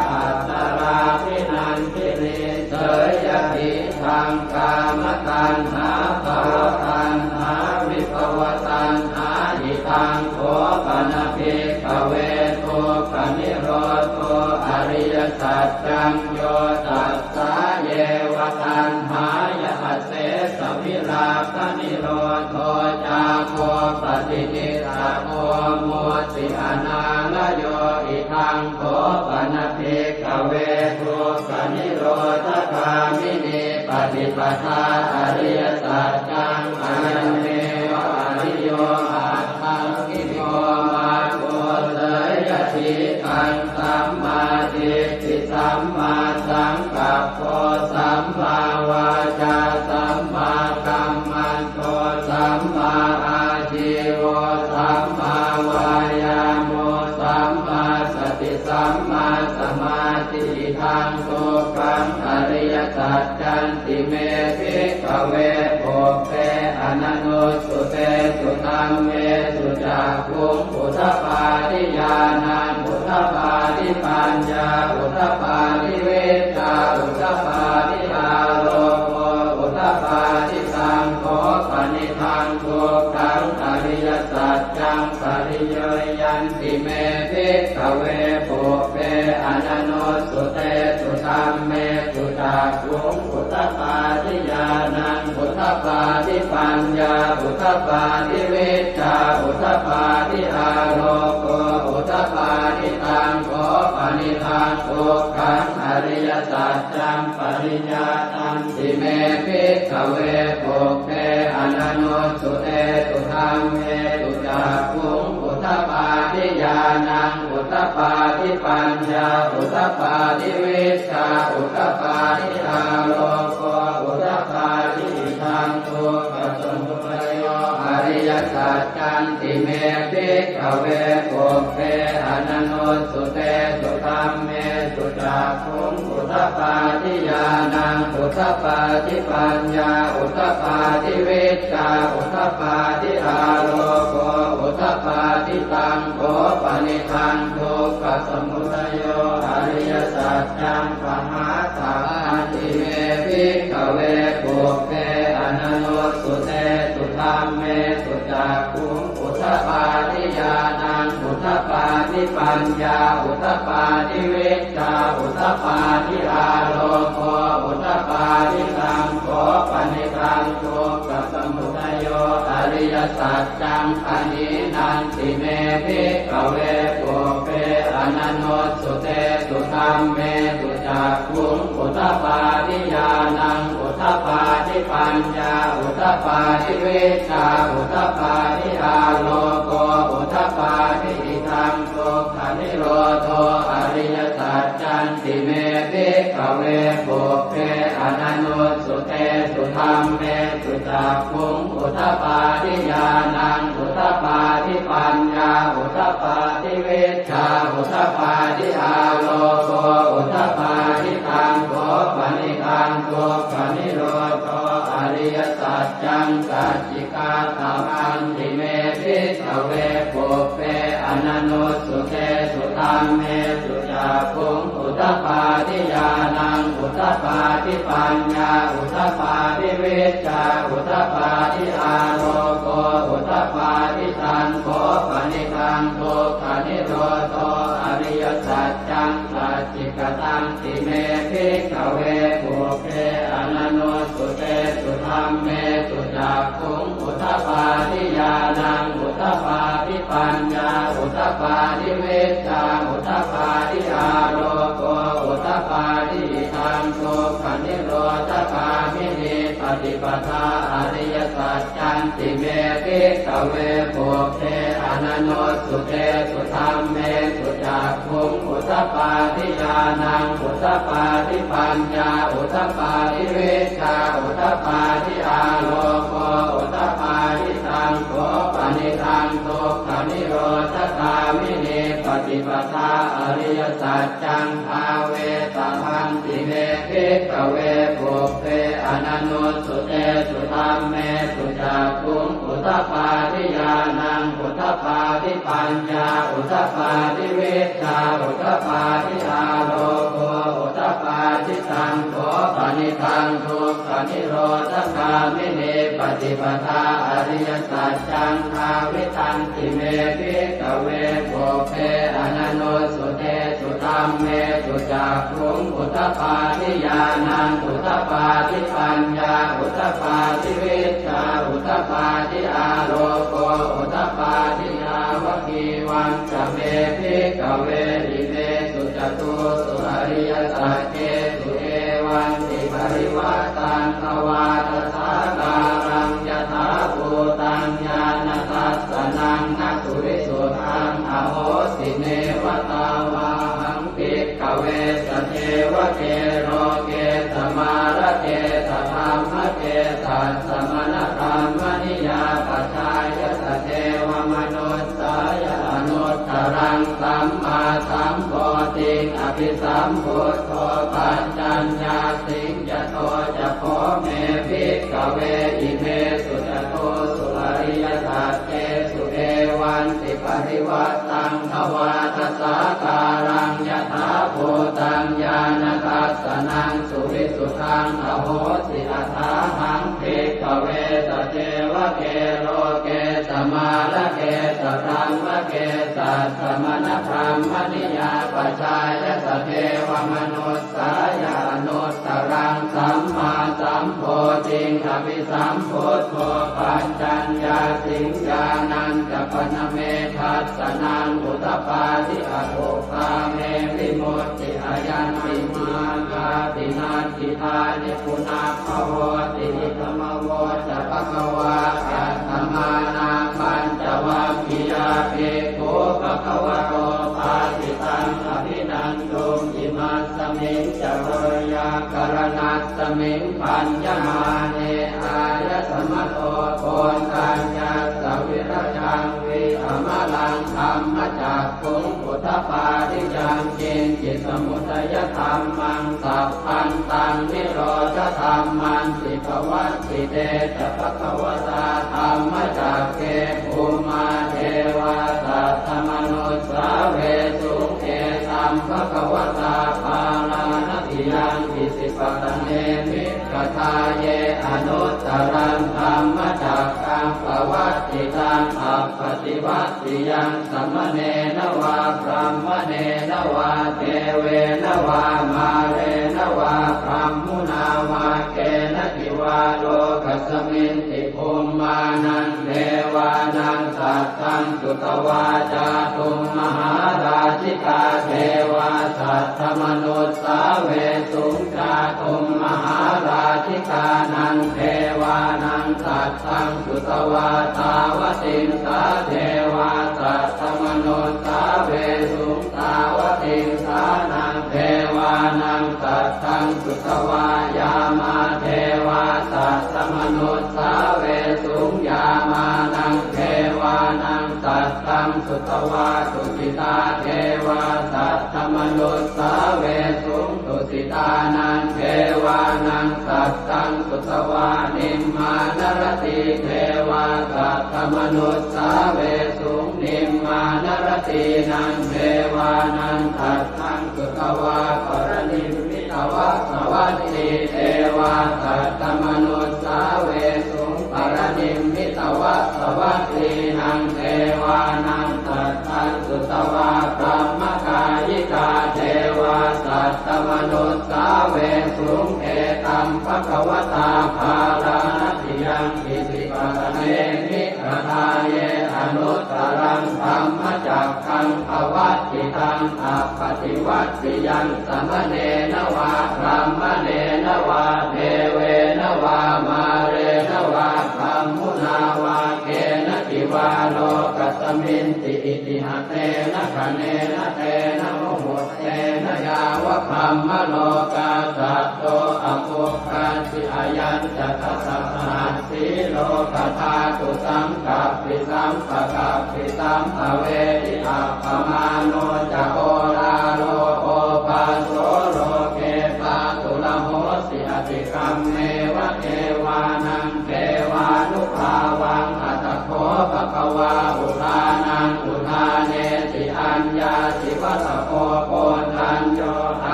tatrābhinandinī seyyathī daṃ kāmataṇhā bhavataṇhā vibhavataṇhā. Idaṃ kho pana bhikkhave dukkhanirodho ariyasaccaṃ. Yo tassāyeva taṇhāya asesavirāganirodho cāgo paṭinissaggo mutti anālayo. Idaṃ kho pana bhikkhave dukkhanirodhagāminī paṭipadā ariyasaccaṃ. Ayameva ariyo aṭṭhaṅgiko maggo. Seyyathīdaṃ: sammādiṭṭhi sammāsaṅkappo sammāvācā sammākammanto sammāājīvo sammāvāyāmo sammāsati sammāsamādhi. Idaṃ dukkhaṃ ariyasaccanti me bhikkhave pubbe ananussutesu dhammesu cakkhuṃ udapādi ñāṇaṃ udapādi paññā udapādi vijjā udapādi āloko udapādi. Taṃ kho panidaṃ dukkhaṃ ariyasaccaṃ pariññeyyanti me bhikkhave pubbe ananussutesu dhammesu cakkhuṃ udapādi ñāṇaṃ udapādi paññā udapādi vijjā udapādi āloko udapādi. Taṃ kho panidaṃ dukkhaṃ ariyasaccaṃ pariññātanti me bhikkhave pubbe ananussutesu dhammesu cakkhuṃ udapādi ñāṇaṃ udapādi paññā udapādi vijjā udapādi āloko udapādi. Idaṃ dukkhasamudayo ariyasaccanti me bhikkhave pubbe ananussutesu dhammesu cakkhuṃ udapādi ñāṇaṃ udapādi paññā udapādi vijjā udapādi āloko udapādi. Taṃ kho panidaṃ dukkhasamudayo ariyasaccaṃ pahātabbanti me bhikkhave pubbe ananussutesu dhammesu cakkhuṃ udapādi ñāṇaṃ udapādi paññā udapādi vijjā udapādi āloko udapādi taṃ kho panidaṃ dukkhasamudayo ariyasaccaṃ pahīnanti me bhikkhave pubbe ananussutesu dhammesu cakkhuṃ udapādi ñāṇaṃ udapādi paññā udapādi vijjā udapādi āloko udapādi idaṃ dukkhanirodho ariyasaccanti me bhikkhave pubbe ananussutesu dhammesu cakkhuṃ udapādi ñāṇaṃ udapādi paññā udapādi vijjā udapādi āloko udapādi taṃ kho panidaṃ dukkhanirodho ariyasaccaṃ sacchikātamanti me bhikkhave pubbe ananussutesu dhammesu cakkhuṃ udapādi ñāṇaṃ udapādi paññā udapādi vijjā udapādi āloko udapādi taṃ kho panidaṃ dukkhanirodho ariyasaccaṃ sacchikatanti me bhikkhave pubbe ananussutesu dhammesu cakkhuṃ udapādi ñāṇaṃ udapādi paññā udapādi vijjā udapādi āloko udapādi idaṃ dukkhanirodhagāminī paṭipadā ariyasaccanti me bhikkhave pubbe ananussutesu dhammesu cakkhuṃ udapādi ñāṇaṃ udapādi paññā udapādi vijjā udapādi āloko udapādi taṃ kho panidaṃ dukkhanirodhagāminī paṭipadā ariyasaccaṃ bhāvetabbanti me bhikkhave pubbe ananussutesu dhammesu cakkhuṃ udapādi ñāṇaṃ udapādi paññā udapādi vijjā udapādi āloko udapādi taṃ kho panidaṃ dukkhanirodhagāminī paṭipadā ariyasaccaṃ bhāvitanti me bhikkhave pubbe ananussutesu dhammesu cakkhuṃ udapādi ñāṇaṃ udapādi paññā udapādi vijjā udapādi āloko udapādi yāvakīvañca me bhikkhave imesu catūsu ariyasaccesu evantiparivaṭṭaṃ dvādasākāraṃ yathābhūtaṃ ñāṇadassanaṃ na suvisuddhaṃ ahosi neva tāvāhaṃ bhikkhave sadevake loke samārake sadhammake sassamaṇabrāhmaṇiyā pajāya sadevamanussāya anuttaraṃ sammāsambodhiṃ abhisambuddho paccaññāsiṃ. Yato ca kho me bhikkhave imesu catūsu ariyasaccesu evantiparivaṭṭaṃ dvādasākāraṃ yathābhūtaṃ ñāṇadassanaṃ suvisuddhaṃ ahosi athāhaṃ bhikkhave sadevake loke samārake sabrahmake sassamaṇabrāhmaṇiyā pajāya sadevamanussāya anuttaraṃ sammāsambodhiṃ abhisambuddho paccaññāsiṃ. Ñāṇañca pana me dassanaṃ udapādi akuppā me vimutti ayaṃ nibbānāti natthi dāni punabbhavoti. Idamavoca bhagavā. Attamanā pañcavaggiyā bhikkhū bhagavato bhāsitaṃ abhinanduṃ. Imasmiñca veyyākaraṇasmiṃ bhaññamāne āyasmato koṇḍaññassa virajaṃ vītamalaṃ dhammacakkhuṃ udapādi yaṅkiñci samudayadhammaṃ sabbantaṃ nirodhadhammanti. Pavattite ca bhagavatā dhammacakke bhummā devā saddamanussāvesuṃ: Etaṃ bhagavatā Bārāṇasiyaṃ Isipatane Migadāye anuttaraṃ dhammacakkaṃ pavattitaṃ taṃ appaṭivattiyaṃ samaṇena vā brāhmaṇena vā devena vā mārena vā brahmunā vā kenaci vā lokasminti bhummānaṃ devānaṃ saddaṃ sutvā cātummahārājikā devā saddamanussāvesuṃ. Cātummahārājikānaṃ devānaṃ saddaṃ sutvā tāvatiṃsā devā saddamanussāvesuṃ. Tāvatiṃsānaṃ devānaṃ saddaṃ sutvā yāmā devā saddamanussāvesuṃ. Yāmānaṃ devānaṃ saddaṃ sutvā tusitā devā saddamanussāvesuṃ. Tusitānaṃ devānaṃ saddaṃ sutvā nimmānaratī devā saddamanussāvesuṃ. Nimmānaratīnaṃ devānaṃ saddaṃ sutvā paranimmitavasavatī devā saddamanussāvesuṃ. Paranimmitavasavattīnaṃ devānaṃ saddaṃ sutvā brahmakāyikā devā saddamanussāvesuṃ. Etaṃ bhagavatā bārāṇasiyaṃ isipatane migadāye anuttaraṃ dhammacakkaṃ pavattitaṃ appaṭivattiyaṃ samaṇena vā brāhmaṇena vā devena vā mārena vā brahmunā vā kenaci vā lokasminti. Itiha tena khaṇena tena muhuttena yāva brahmalokā saddo abbhuggacchi. Ayañca dasasahassī lokadhātu saṅkappi sampakappi sampavedhi. Appamāṇo ca oḷāro obhāso loke pāturahosi atikkammeva devānaṃ devānubhāvaṃ. Atha kho bhagavā udānaṃ udānesi: Aññāsi vata bho Koṇḍañño,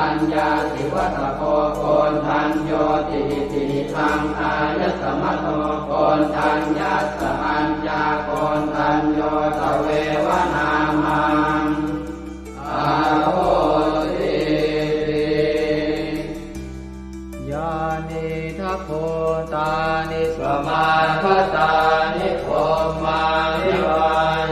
aññāsi vata bho Koṇḍaññoti. Itihidaṃ āyasmato Koṇḍaññassa aññākoṇḍañño tveva nāmaṃ ahosīti. Yānīdha bhūtāni samāgatāni bhummāni vā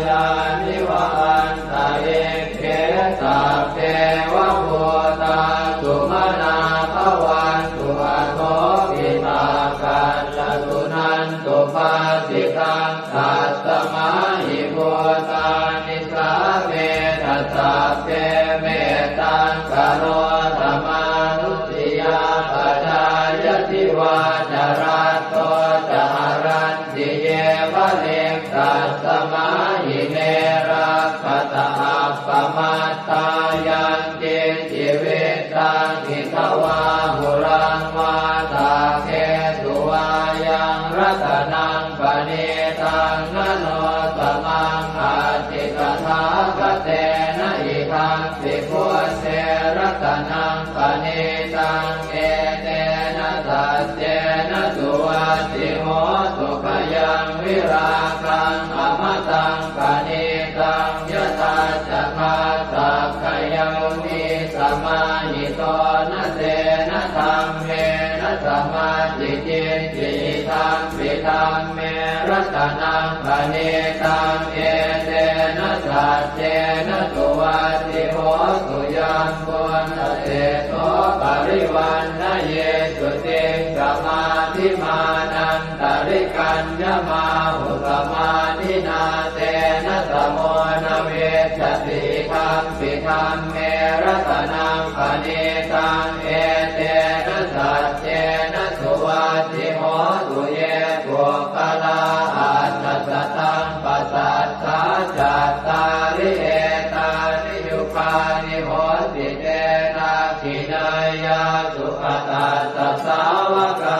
yāni va antalikkhe sabbeva bhūtā sumanā bhavantu athopi sakkacca suṇantu bhāsitaṃ. Tasmā hi bhūtā nisāmetha sabbe mettaṃ karotha mānusiyā pajāya divā ca ratto ca haranti ye baliṃ. Tasmā hi ne rakkhatha appamattā yaṃ kiñci vittaṃ idha vā huraṃ vā saggesu vā yaṃ ratanaṃ paṇītaṃ na no samaṃ atthi tathāgatena. Idampi buddhe ratanaṃ paṇītaṃ etena saccena suvatthi hotu. Khayaṃ virāgaṃ amataṃ paṇītaṃ yadajjhagā sakyamunī samāhito na tena dhammena samatthi kiñci idampi dhamme ratanaṃ paṇītaṃ etena saccena suvatthi hotu. Yambuddhaseṭṭho parivaṇṇayī suciṃ samādhimānan tarikaññamāhu samādhinā tena samo na vijjati idampi dhamme ratanaṃ paṇītaṃ etena saccena suvatthi hotu. Ye puggalā aṭṭha sataṃ pasaṭṭhā cattāri etāni yugāni honti te dakkhiṇeyyā sugatassa sāvakā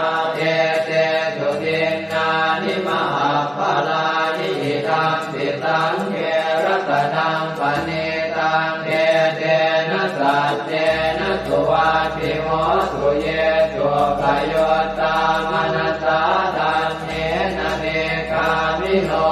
etesu dinnāni mahapphalāni idampi saṅghe ratanaṃ paṇītaṃ etena saccena suvatthi hotu. Ye suppayuttā manasā daḷhena nikkāmino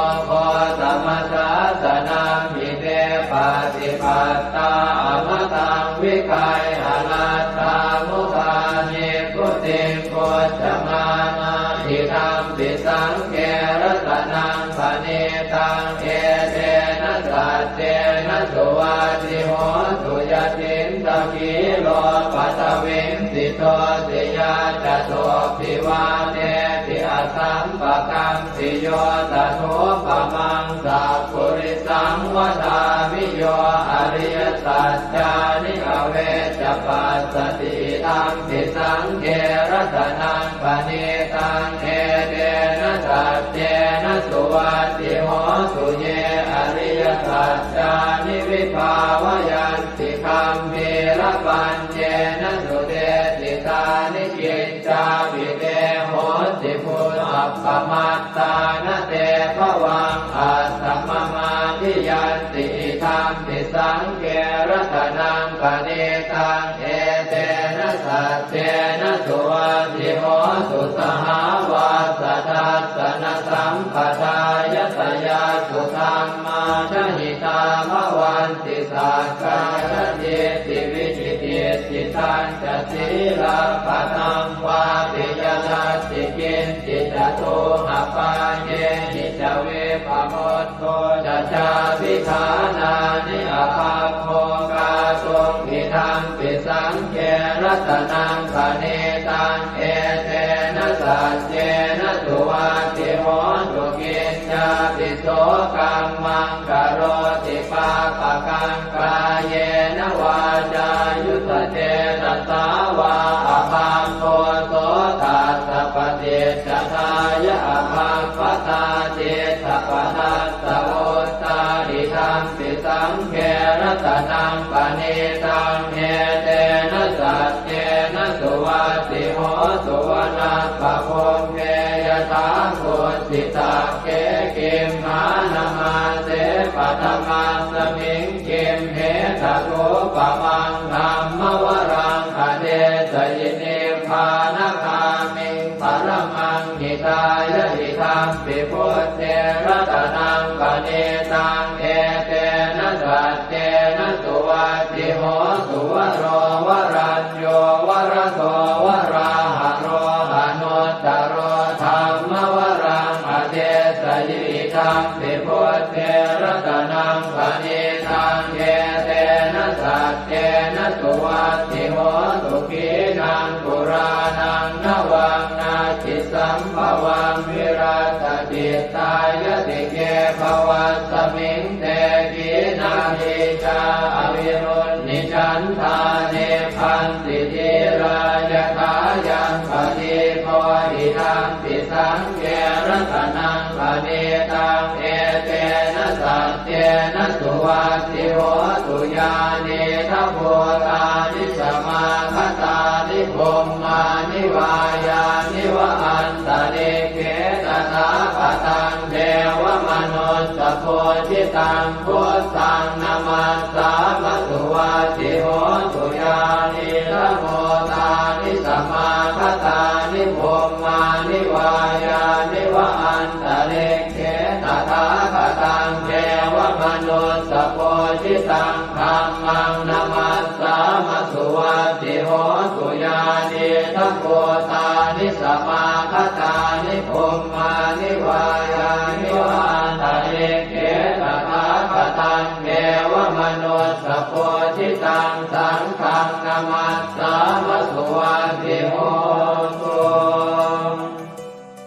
Alaṭṭhā mudhā nibbutiṃ bhuñjamānā idampi saṅghe ratanaṃ paṇītaṃ etena saccena suvatthi hotu. Yacintadīro paṭhaviṃ sito siyā catubbhi vātebhi asampakampiyo tadupamaṃ sappurisaṃ vadāmi yo ariyasaccāni avecca passati idampi saṅghe ratanaṃ paṇītaṃ etena saccena suvatthi hotu. Ye ariyasaccāni vibhāvayanti gambhīrapaññena sudesitāni ciñcāpi te honti bhusappamattā na te bhavaṃ atthamamādiyanti idampi saṅghe ratanaṃ paṇītaṃ etena saccena suvatthi hotu. Sahāvassa dassanasampadāya tayassu dhammā jahitā bhavanti sakkāyadiṭṭhi vicikicchitañca sīlabbataṃ vāpi yadatthi kiñci catūhapāyehi ca vippamu tto ca cābhiṭhānāni abhabbo kātuṃ idampi saṅghe ratanaṃ paṇītaṃ etena saccena suvatthi hotu. Kiñcāpi so kammaṃ karoti pāpakaṃ kāyena vācāyuda cetasā vā abhabbo so tassa paṭicchadāya abhabbatā diṭṭhapadassa vuttā idampi saṅghe ratanaṃ paṇītaṃ etena saccena suvatthi hotu. Vanappagumbe yathā kussitagge gimhānamāse paṭhamasmiṃ gimhe tathūpamaṃ dhammavaraṃ adesayi nibbānagāmiṃ paramaṃ hitāya idampi buddhe ratanaṃ paṇītaṃ etena saccena suvatthi hotu. Varo varañño varado varāharo anuttaro dhammavaraṃ adesayi idampi buddhe ratanaṃ paṇītaṃ etena saccena suvatthi hotu. Khīṇaṃ purāṇaṃ navaṃ natthi sambhavaṃ virattacittāyatike bhavasmiṃ te khīṇabījā avirūḷhichandā nibbanti dhīrā yathāyaṃ padīpo idampi saṅghe ratanaṃ paṇītaṃ etena saccena suvatthi hotu. Yānīdha bhūtāni samāgatāni bhummāni vā yāniva antalikkhe tathāgataṃ devamanussapūjitaṃ buddhaṃ namassāma suvatthi hotu. Yānīdha bhūtāni samāgatāni bhummāni vā yāniva antalikkhe tathāgataṃ devamanussapūjitaṃ dhammaṃ namassāma suvatthi hotu. Yānīdha bhūtāni samāgatāni bhummāni vā yāniva antalikkhe tathāgataṃ devamanussapūjitaṃ saṅghaṃ namassāma suvatthi hotu.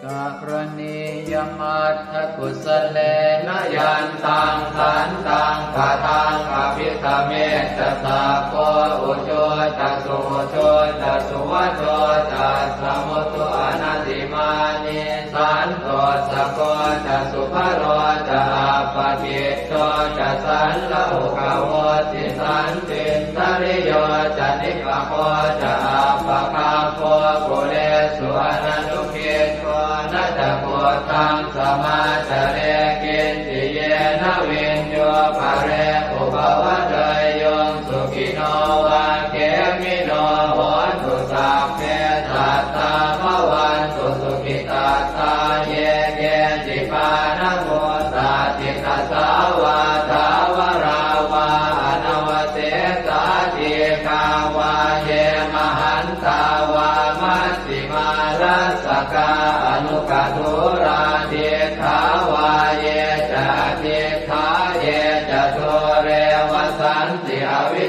Karaṇīyamatthakusalena yantaṃ santaṃ padaṃ abhisamecca sakko ujū ca suhujū ca suvaco cassa mudu anatimānī santussako ca subharo ca appakicco ca sallahukavutti santindriyo ca nipako ca appagabbho kulesu ananu giddho. Na ca khuddaṃ samācare kiñci yena viññū pare upavadeyyuṃ. Sukhino vā khemino hontu sabbe sattā bhavantu sukhitattā. Ye keci pāṇabhūtatthi tasā vā thāvarā vā anavasesā dīghā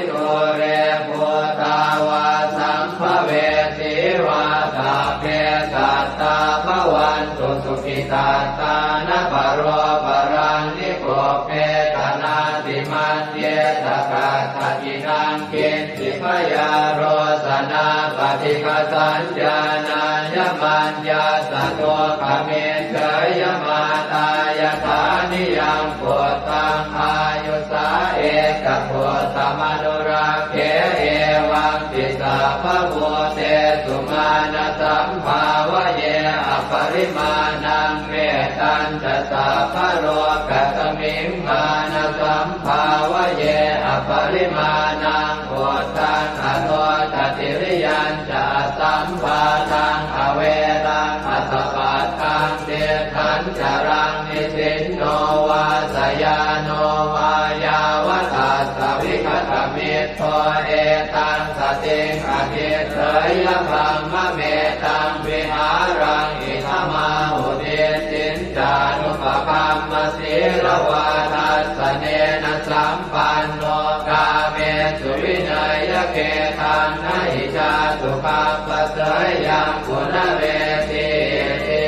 dūre bhūtā vā sambhavesī vā, sabbe sattā bhavantu sukhitattā. Na paro paraṃ nikubbetha, nātimaññetha katthaci naṃ kiñ ci. Byārosanā paṭighasaññā, nāññamaññassa dukkhamiccheyya. Mātā yathā niyaṃ puttaṃ, āyusā ekaputtamanurakkhe, evampi sabbabhūtesu, mānasambhāvaye aparimāṇaṃ. Mettañca sabbalokasmiṃ, mānasambhāvaye aparimāṇaṃ, uddhaṃ adho ca tiriyañca, asambādhaṃ averaṃ asapattaṃ. Tiṭṭhañcaraṃ nisinno vā, sayāno vā yāvatassa vigatamiddho, etaṃ satiṃ adhiṭṭheyya, brahmametaṃ vihāraṃ idhamāhu. Diṭṭhiñcānupagamma sīlavā, dassanena sampanno, kāmesu vineyya gedhaṃ, na hi jātu gabbhaseyyaṃ punaretīti.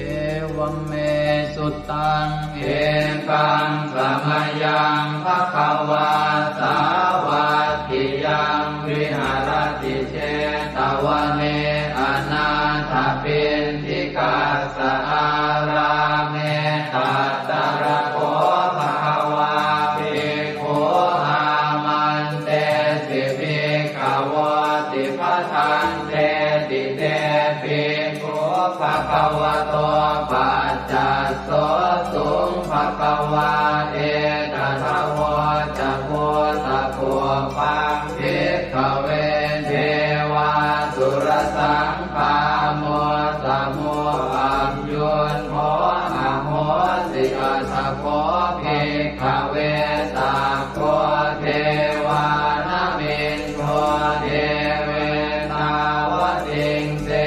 Evaṃ me sutaṃ. Ekaṃ samayaṃ bhagavā sāvatthiyaṃ viharati jetavane anāthapiṇḍikassa ārāme. Tatra kho bhagavā bhikkhū āmantesi bhikkhavoti. Bhadanteti te bhikkhū bhagavato paccassosuṃ. Bhagavā etadavoca. Bhūtapubbaṃ bhikkhave devāsurasaṅgāmo, samūham yutthō ahosi. Atha kho bhikkhave sakko devānamindo devetāvatiṃse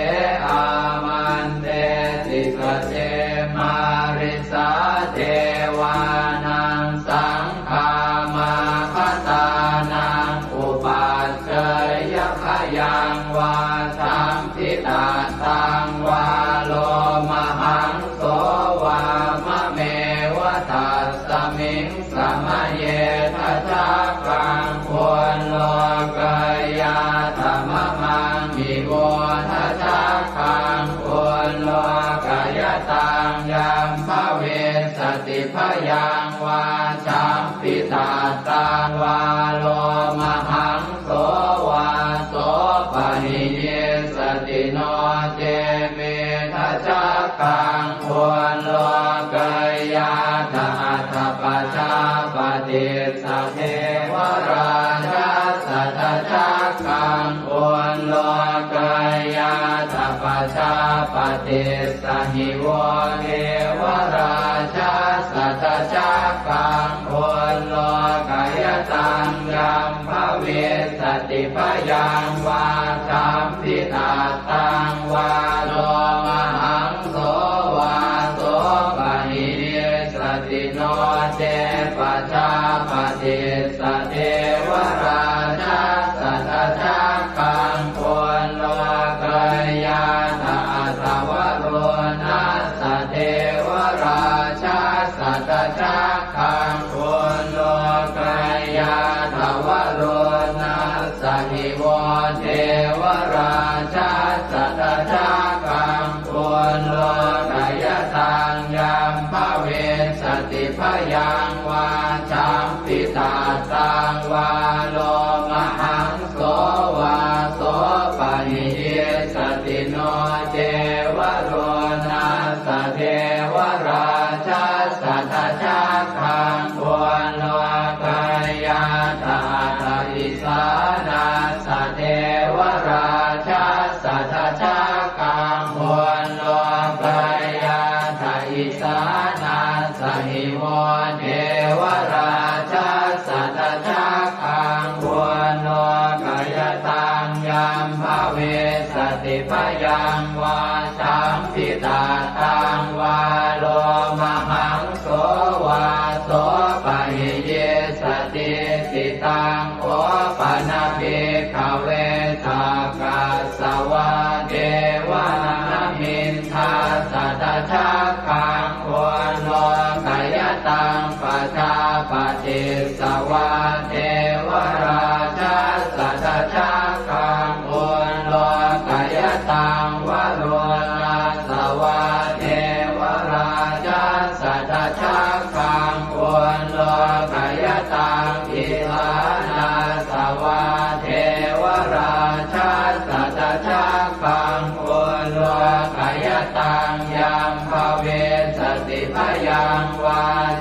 āmantesi. Sace mārisā devānaṃ saṅgāmā gatānaṃ upajjheyya, bhayaṃ vā sam bhitattaṃ vā lomahaṃso vā mameva tasmiṃ samaye. Dhajaggaṃ ullokayātha mamaṃ ivo, dhajaggaṃ ullokayataṃ yam bhavissati bhayaṃ vā sam bhitattaṃ vā lomahaṃso vā so pahiyissati. No ce me dhajaggaṃ ullokayātha, atha pajāpatissa devarājassa dhajaggaṃ ullokayātha, pajāpatis sa hi vo devarājassa dhajaggaṃ ullokayataṃ yam bhavissati bhayaṃ vā sam bhitattaṃ vā lomahaṃso vā so pahiyissati. No ce pajāpatis sa devarājassa dhajaggaṃ ullokayātha, atha varuṇassa devarājassa dhajaggaṃ ullokayātha, varuṇassa hi vo devarājassa dhajaggaṃ ullokayataṃ yam bhavissati bhayaṃ vā sam bhitattaṃ vā lomahaṃso vā so pahiyissati. No ce varuṇassa devarājassa dhajaggaṃ ullokayātha, atha isāṇassa devarājassa dhajaggaṃ ullokayātha, isāṇassa hi vo devarājassa dhajaggaṃ ullokayataṃ yam bhavissati bhayaṃ vā sam bhitattaṃ vā lomahaṃso vā so pahiyissati.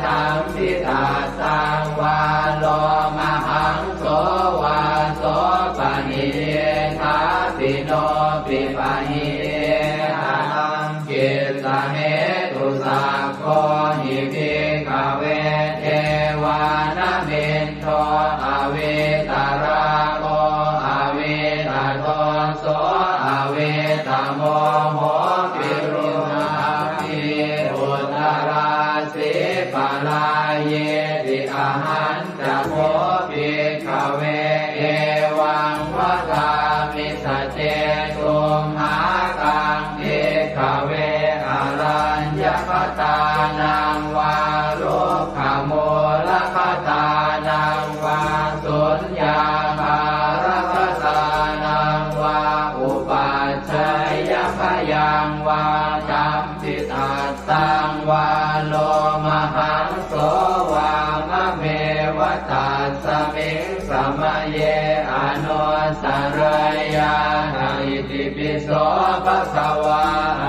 Jambitattaṃ vā lomahaṃso vā sopāni diṭṭhāpi nopi paṇidhī. Kataṃ kissa hetu? Sakko hi bhikkhave devānamin do avītarāgo avītadoso avītamoho virūḷhapī uttarāsī parāyīti. Ahañca kho bhikkhave evaṃ vadāmi saccesumākaṃ bhikkhave araññagatānaṃ vā rukkhamūlagatānaṃ vā suññāgāragatānaṃ vā upajjhāyabhayaṃ vā jambitattaṃ vā lomahaṃso vā mameva tasmiṃ samaye anussarayyātha. Itipi so bhagavā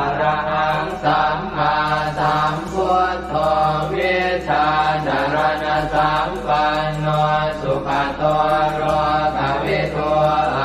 arahaṃ sammāsambuddho vijjācaraṇasampanno sugato lokavidū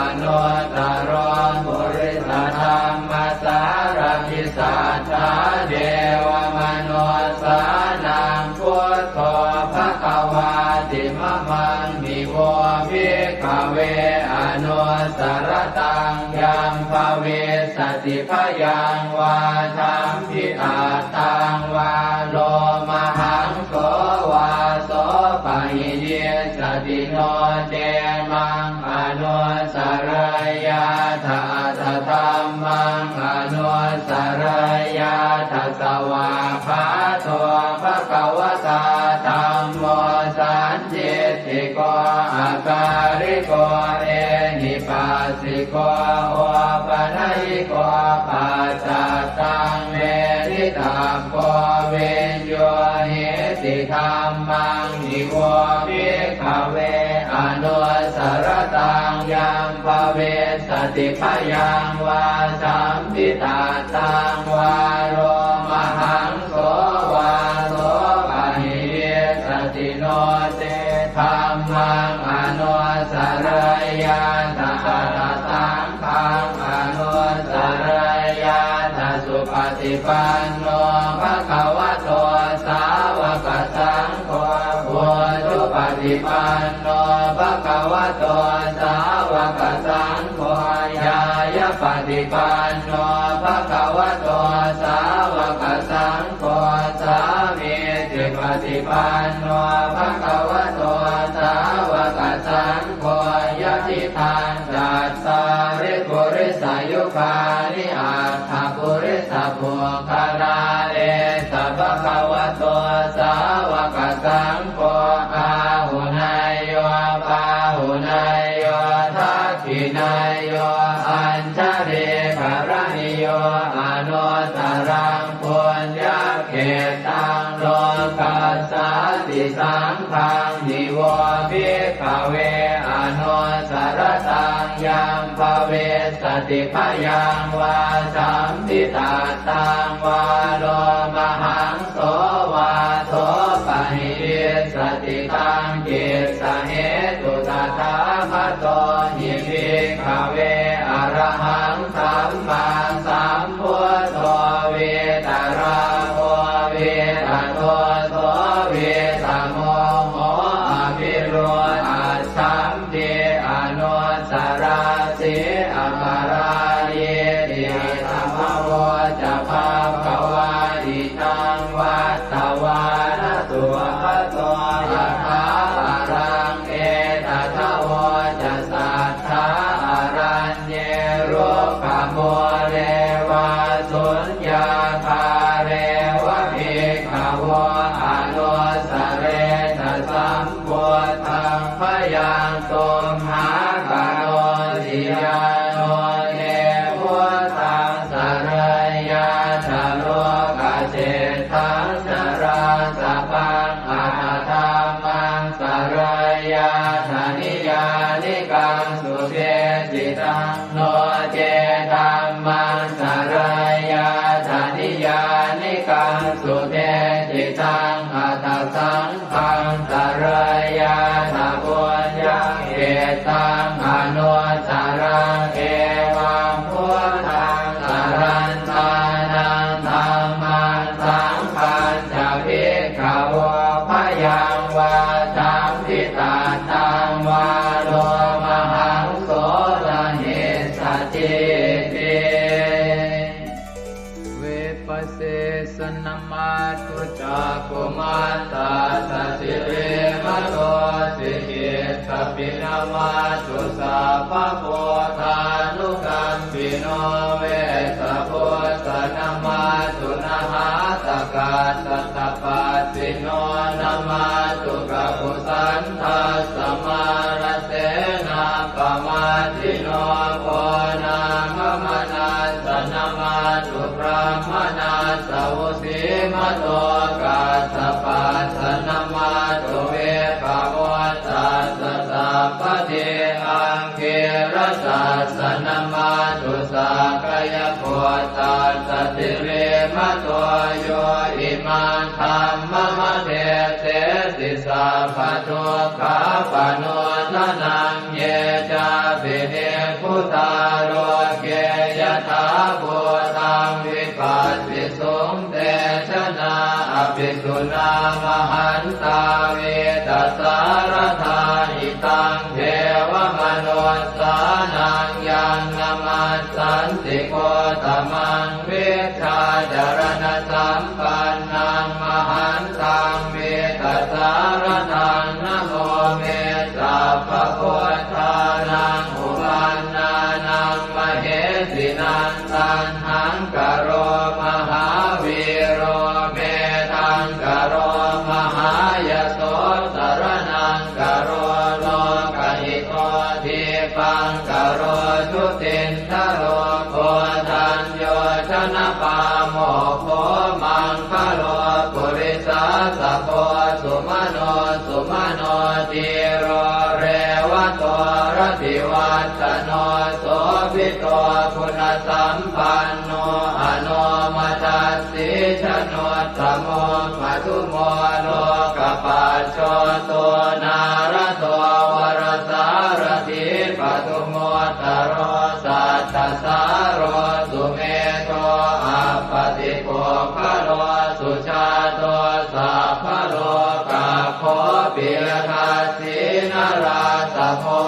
anuttaro purisadammasārathi satthā devamanussānaṃ buddho bhagavāti. Mamaṃ hi vo bhikkhave anussarattaṃ yaṃ bhavissati bhayaṃ vā jambitattaṃ vā lomahaṃso vā sopāhi nissati. No ce maṃ anussarayyātha atha dhammaṃ anussarayyātha. Svākkhāto bhagavatā dhammo sandiṭṭhiko akāliko ehipassiko opanayiko paccattaṃ veditabbo viññūhīti. Dhammaṃ hi vo bhikkhave anussarattaṃ yaṃ bhavissati bhayaṃ vā jambitattaṃ vā lomahaṃso vā sopāhi nissati. No ce dhammaṃ anussarayyātha atha saṅghaṃ anussarayyātha. Supaṭipanno bhagavato sāvakasaṅgho ujupaṭipanno bhagavato sāvakasaṅgho ñāyapaṭipanno bhagavato sāvakasaṅgho sāmīcipaṭipanno bhagavato sāvakasaṅgho yadidaṃ cattāri purisayugāni aṭṭha purisapuggalā esa bhagavato sāvakasaṅgho āhuneyyo pāhuneyyo dakkhiṇeyyo añjalikaraṇīyo anuttaraṃ puññakkhettaṃ lokassāti. Saṅghaṃ hi vo bhikkhave anussarattaṃ yaṃ bhavissati bhayaṃ vā jambitattaṃ vā lomahaṃso vā sopāhi nissati. Taṃ kissa hetu? Tathāgato hi bhikkhave arahaṃ sammāsambuddho vītarāgo vītadoso vītamoho avirūḷhaccham- pī anussarāsi aparājīti. Idamavoca bhagavā. Idaṃ vattvāna sugato yathā haraṃ etadavoca satthā araññe rukkhamūle vā suññāgāre va bhikkhavo anussaretha sam- buddhaṃ bhayaṃ tumhākarosi. Yāno te buddhaṃ sarayyātha lokaseṭṭhaṃ narāsabhaṃ atha dhammaṃ sarayyātha niyyānikaṃ sudesitaṃ. No ce dhammaṃ sarayyātha niyyānikaṃ sudesitaṃ taṃ anuttaraṃ. Evaṃ buddhaṃ sarantānaṃ dhammaṃ saṅghañca bhikkhavo bhayaṃ vā champi tattaṃ vā lomahaṃso na hissatī ti. Vippassissa namatthu cakkhumantassa sirīmato, sikhīttapi namatthu sabbabuddhānukampino, vessabhussa namatthu nhātakassa tapassino, namatthu kakusandhassa mārasenappamaddino, konāgamanassa namatthu brāhmaṇassa vusīmato, kassapassa namatthu vippamuttassa sabbadhi, aṅgīrasassa namatthu sakyaputtassa sirīmato, yo imaṃ dhammamadesesi sabbadukkhāpanūdanaṃ. Ye cāpi nibbutā loke yathābhūtaṃ vipassisuṃ, te janā apisuṇā mahantā vītasāradā. Idaṃ devamanussānaṃ yaṃ namassanti gotamaṃ, vijjācaraṇasampannaṃ mahantaṃ vītasāradaṃ. Namo me sabbabuddhānaṃ uppannānaṃ mahesinaṃ, taṇhaṅkaro mahāvīro medhaṅkaro mahāyaso, saraṇaṅkaro lokahito, dīpaṅkaro jutindharo, koṇḍañño janapāmokkho, maṅgalo purisāsabho, sumano sumano dhīro revato rativaḍḍhano, sobhito guṇasampanno anomadassī januttamo, madhumo lokapajjoto nārado varasārathī, padumu ttaro sattasāro sumedho appaṭipuggalo, sujāto sabbalokaggo piyadassī narāsabho,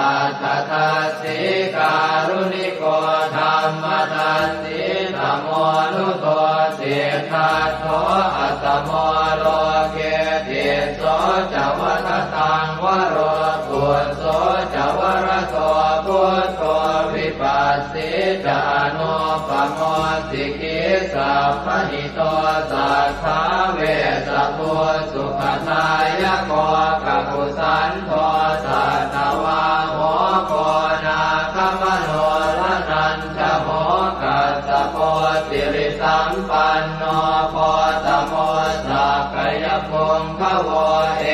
atthadassī kāruṇiko dhammadassi tamonudo, siddhattho asamo loke tisso ca vadataṃ varo, phusso ca varado buddho vipassi ca anūpamo, sikhī sabbahito satthā vessabhū sukhadāyako, kakusandho satthavāho koṇāgamano raṇañ jaho, kassapo sirisampanno gotamo sakyapuṅgavo,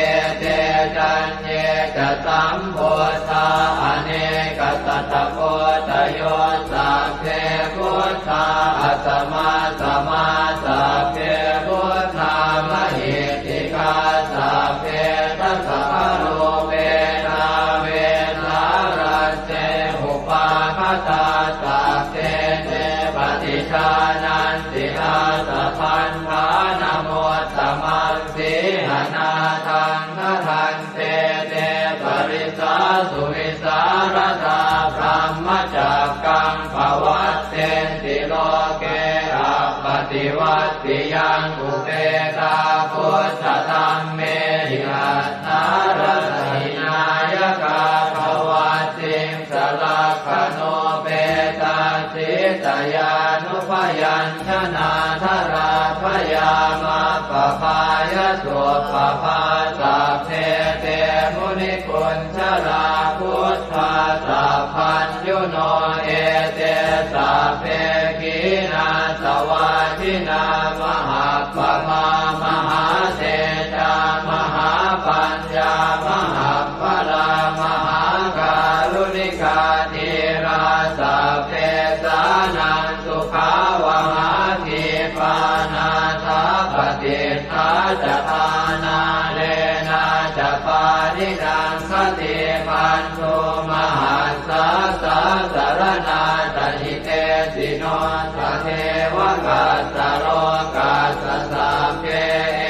ete caññe ca sambuddhā anekasatakoṭayo, sabbe buddhā asamassamā, sabbe buddhā mahiddhikā, sabbe dasabalūpetā vesālā se upāgatā, sabbe te paṭijānanti ātabandhanamuttamaṃ, sīhanāthaṃ gaṇhanti te parisāsu vivīsāradā, brahmacakkaṃ pavattenti loke appaṭivattiyaṃ, upetā buddhadhammehi attarata hināyakā, dvattiṃsalakkhaṇūpetā sītyānubyañjanā, jalābuyā majjhaphā supaphā, sabbe te munikuñjalā, buddhā sabbaññuno ete, sabbe khīṇāsavā jinā mahappamā, mahātejā mahāpaññā, mahappalā mahākāruṇikā, dhīrā sabbesānaṃ sukhāvahā, khipā nāthapaṭiṭṭhā ca ṭhānā, leṇā ca pāṇinaṃ Te bandhū mahassāsā saraṇā ca hitesino, sadevakassa lokassa sabbe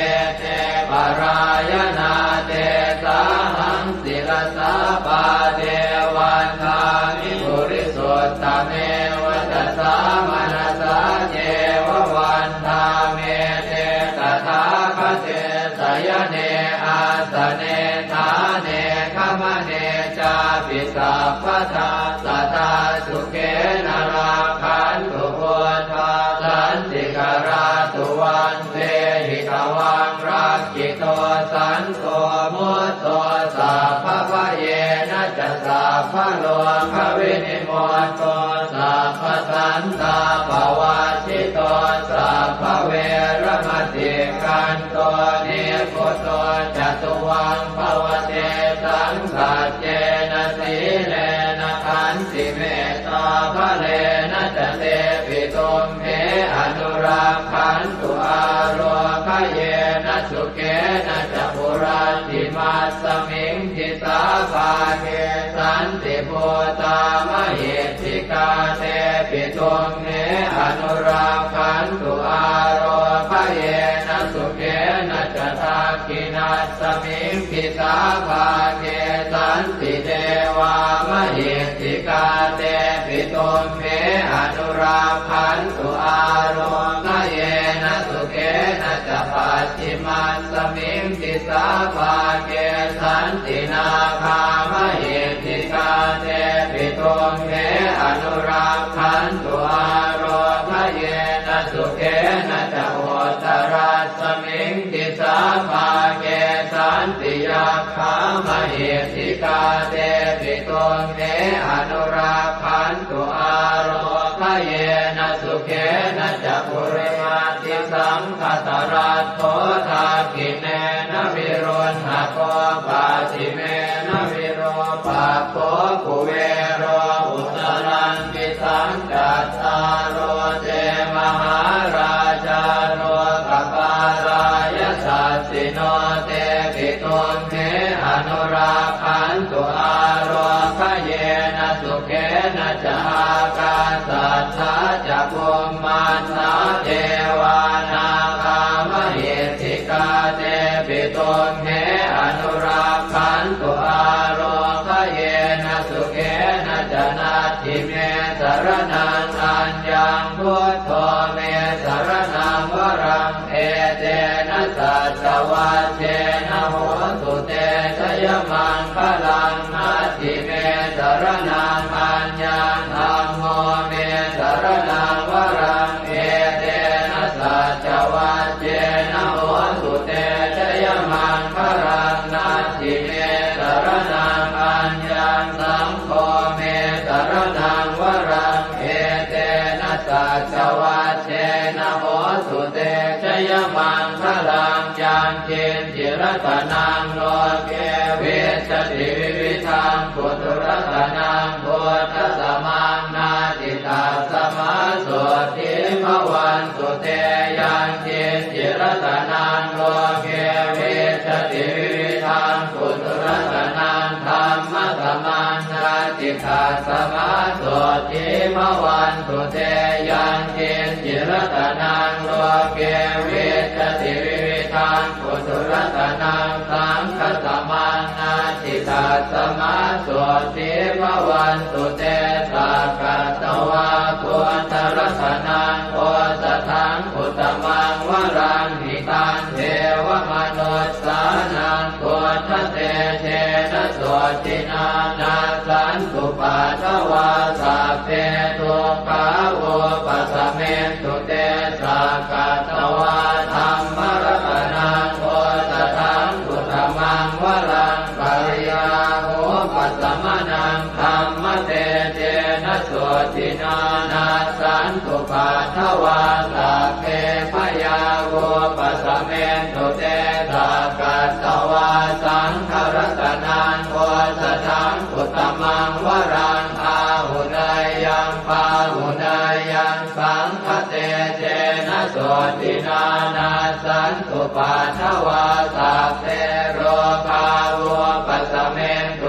ete parāyanā, tesāhaṃ sirasā pāde vandāmi purisuttame. Vacasā manasā ceva vandāmete tathāgate, sayane āsane ṭhāne gamane cāpi sabbadā, sadā sukhena rakkhantu buddhā santikarā. Tuvaṃ vehi tvaṃ rakkhito santo mutto, sabbabhayena ca sabbarogavinimutto, sabbasantāpavajjito, sabbaveramatikkanto nibbuto ca tuvaṃ bhava. Tesaṃ saccena sīlena khantimettābalena ca, tepi tumhe anurakkhantu ārogyena sukhena ca. Puratthimassa miṃ disābhāge santibhūtā mahiddhikā, tepi tumhe anurakkhantu ārogyena sukhena ca. Dakkhiṇassa miṃ disābhāge santidevā mahiddhikā, tepi tumhe anurakkhantu ārogyena sukhena ca. Pacchimassa miṃ disābhāge santināgā mahiddhikā, tepi tumhe anurakkhantu ārogyena sukhena ca. Uttarassa miṃ disābhāge santiyak khā mahiddhikā, tepi tumhe anurakkhantu ārogyena sukhena ca. Purimaṭṭhisaṅkhasāraddho dakkhiṇena viruḷhako, pacchimena virūpakkho kuvero uttaraṃ disaṃ. Cattāro te mahārājā lokapālā yasassino, tepi tumhe anurakkhantu ārogyena sukhena ca. Ākāsaṭṭhā ca bhummaṭṭhā devā nāgā mahiddhikā, tepi tumhe anurakkhantu ārogyena sukhena ca. Natthi me saraṇaṃ aññaṃ, buddho me saraṇaṃ varaṃ, etena saccavajjena hotu te jayamaṅgalaṃ. Natthi me saraṇaṃ aññaṃ, dhammo me saraṇaṃ varaṃ, etena saccavajjena hotu te jayamaṅgalaṃ. Natthi me saraṇaṃ aññaṃ, saṅgho me saraṇaṃ varaṃ, etena saccavajjena hotu te jayamaṅgalaṃ. Yaṅkiñci ratanaṃ loke vijjati vividhaṃ puthu, ratanaṃ buddhasamaṃ natthi, tasmā sotthī bhavantu te. Yaṅkiñci ratanaṃ loke vijjati vividhaṃ puthu, ratanaṃ dhammasamaṃ natthi, tasmā sotthī bhavantu te. Yaṅkiñci ratanaṃ loke vijjati vividhaṃ puthu, ratanaṃ saṅghasamaṃ natthi, tasmā sotthī bhavantu te. Sakkatvā buddharatanaṃ osathaṃ uttamaṃ varaṃ, hitaṃ devamanussānaṃ buddhatejena sotthinā, nassantupaddavā sabbe dukkhā vūpasamentu te. Sakkatvā dhammaratanaṃ osathaṃ uttamaṃ varaṃ, bhayāvūpasamanaṃ dhammatejena sotthinā, nassantupaddavā sabbe bhayā vūpasamentu te. Sakkatvā saṅgharatanaṃ osathaṃ uttamaṃ varaṃ, āhuneyyaṃ pāhuneyyaṃ saṅghatejena sotthinā, nassantupaddavā sabbe rogā vūpasamentu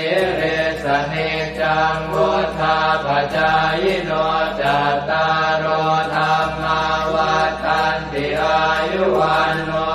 sīlissa niccaṃ vuḍḍhāpacāyino, cattāro dhammā vaḍḍhanti: āyu vaṇṇo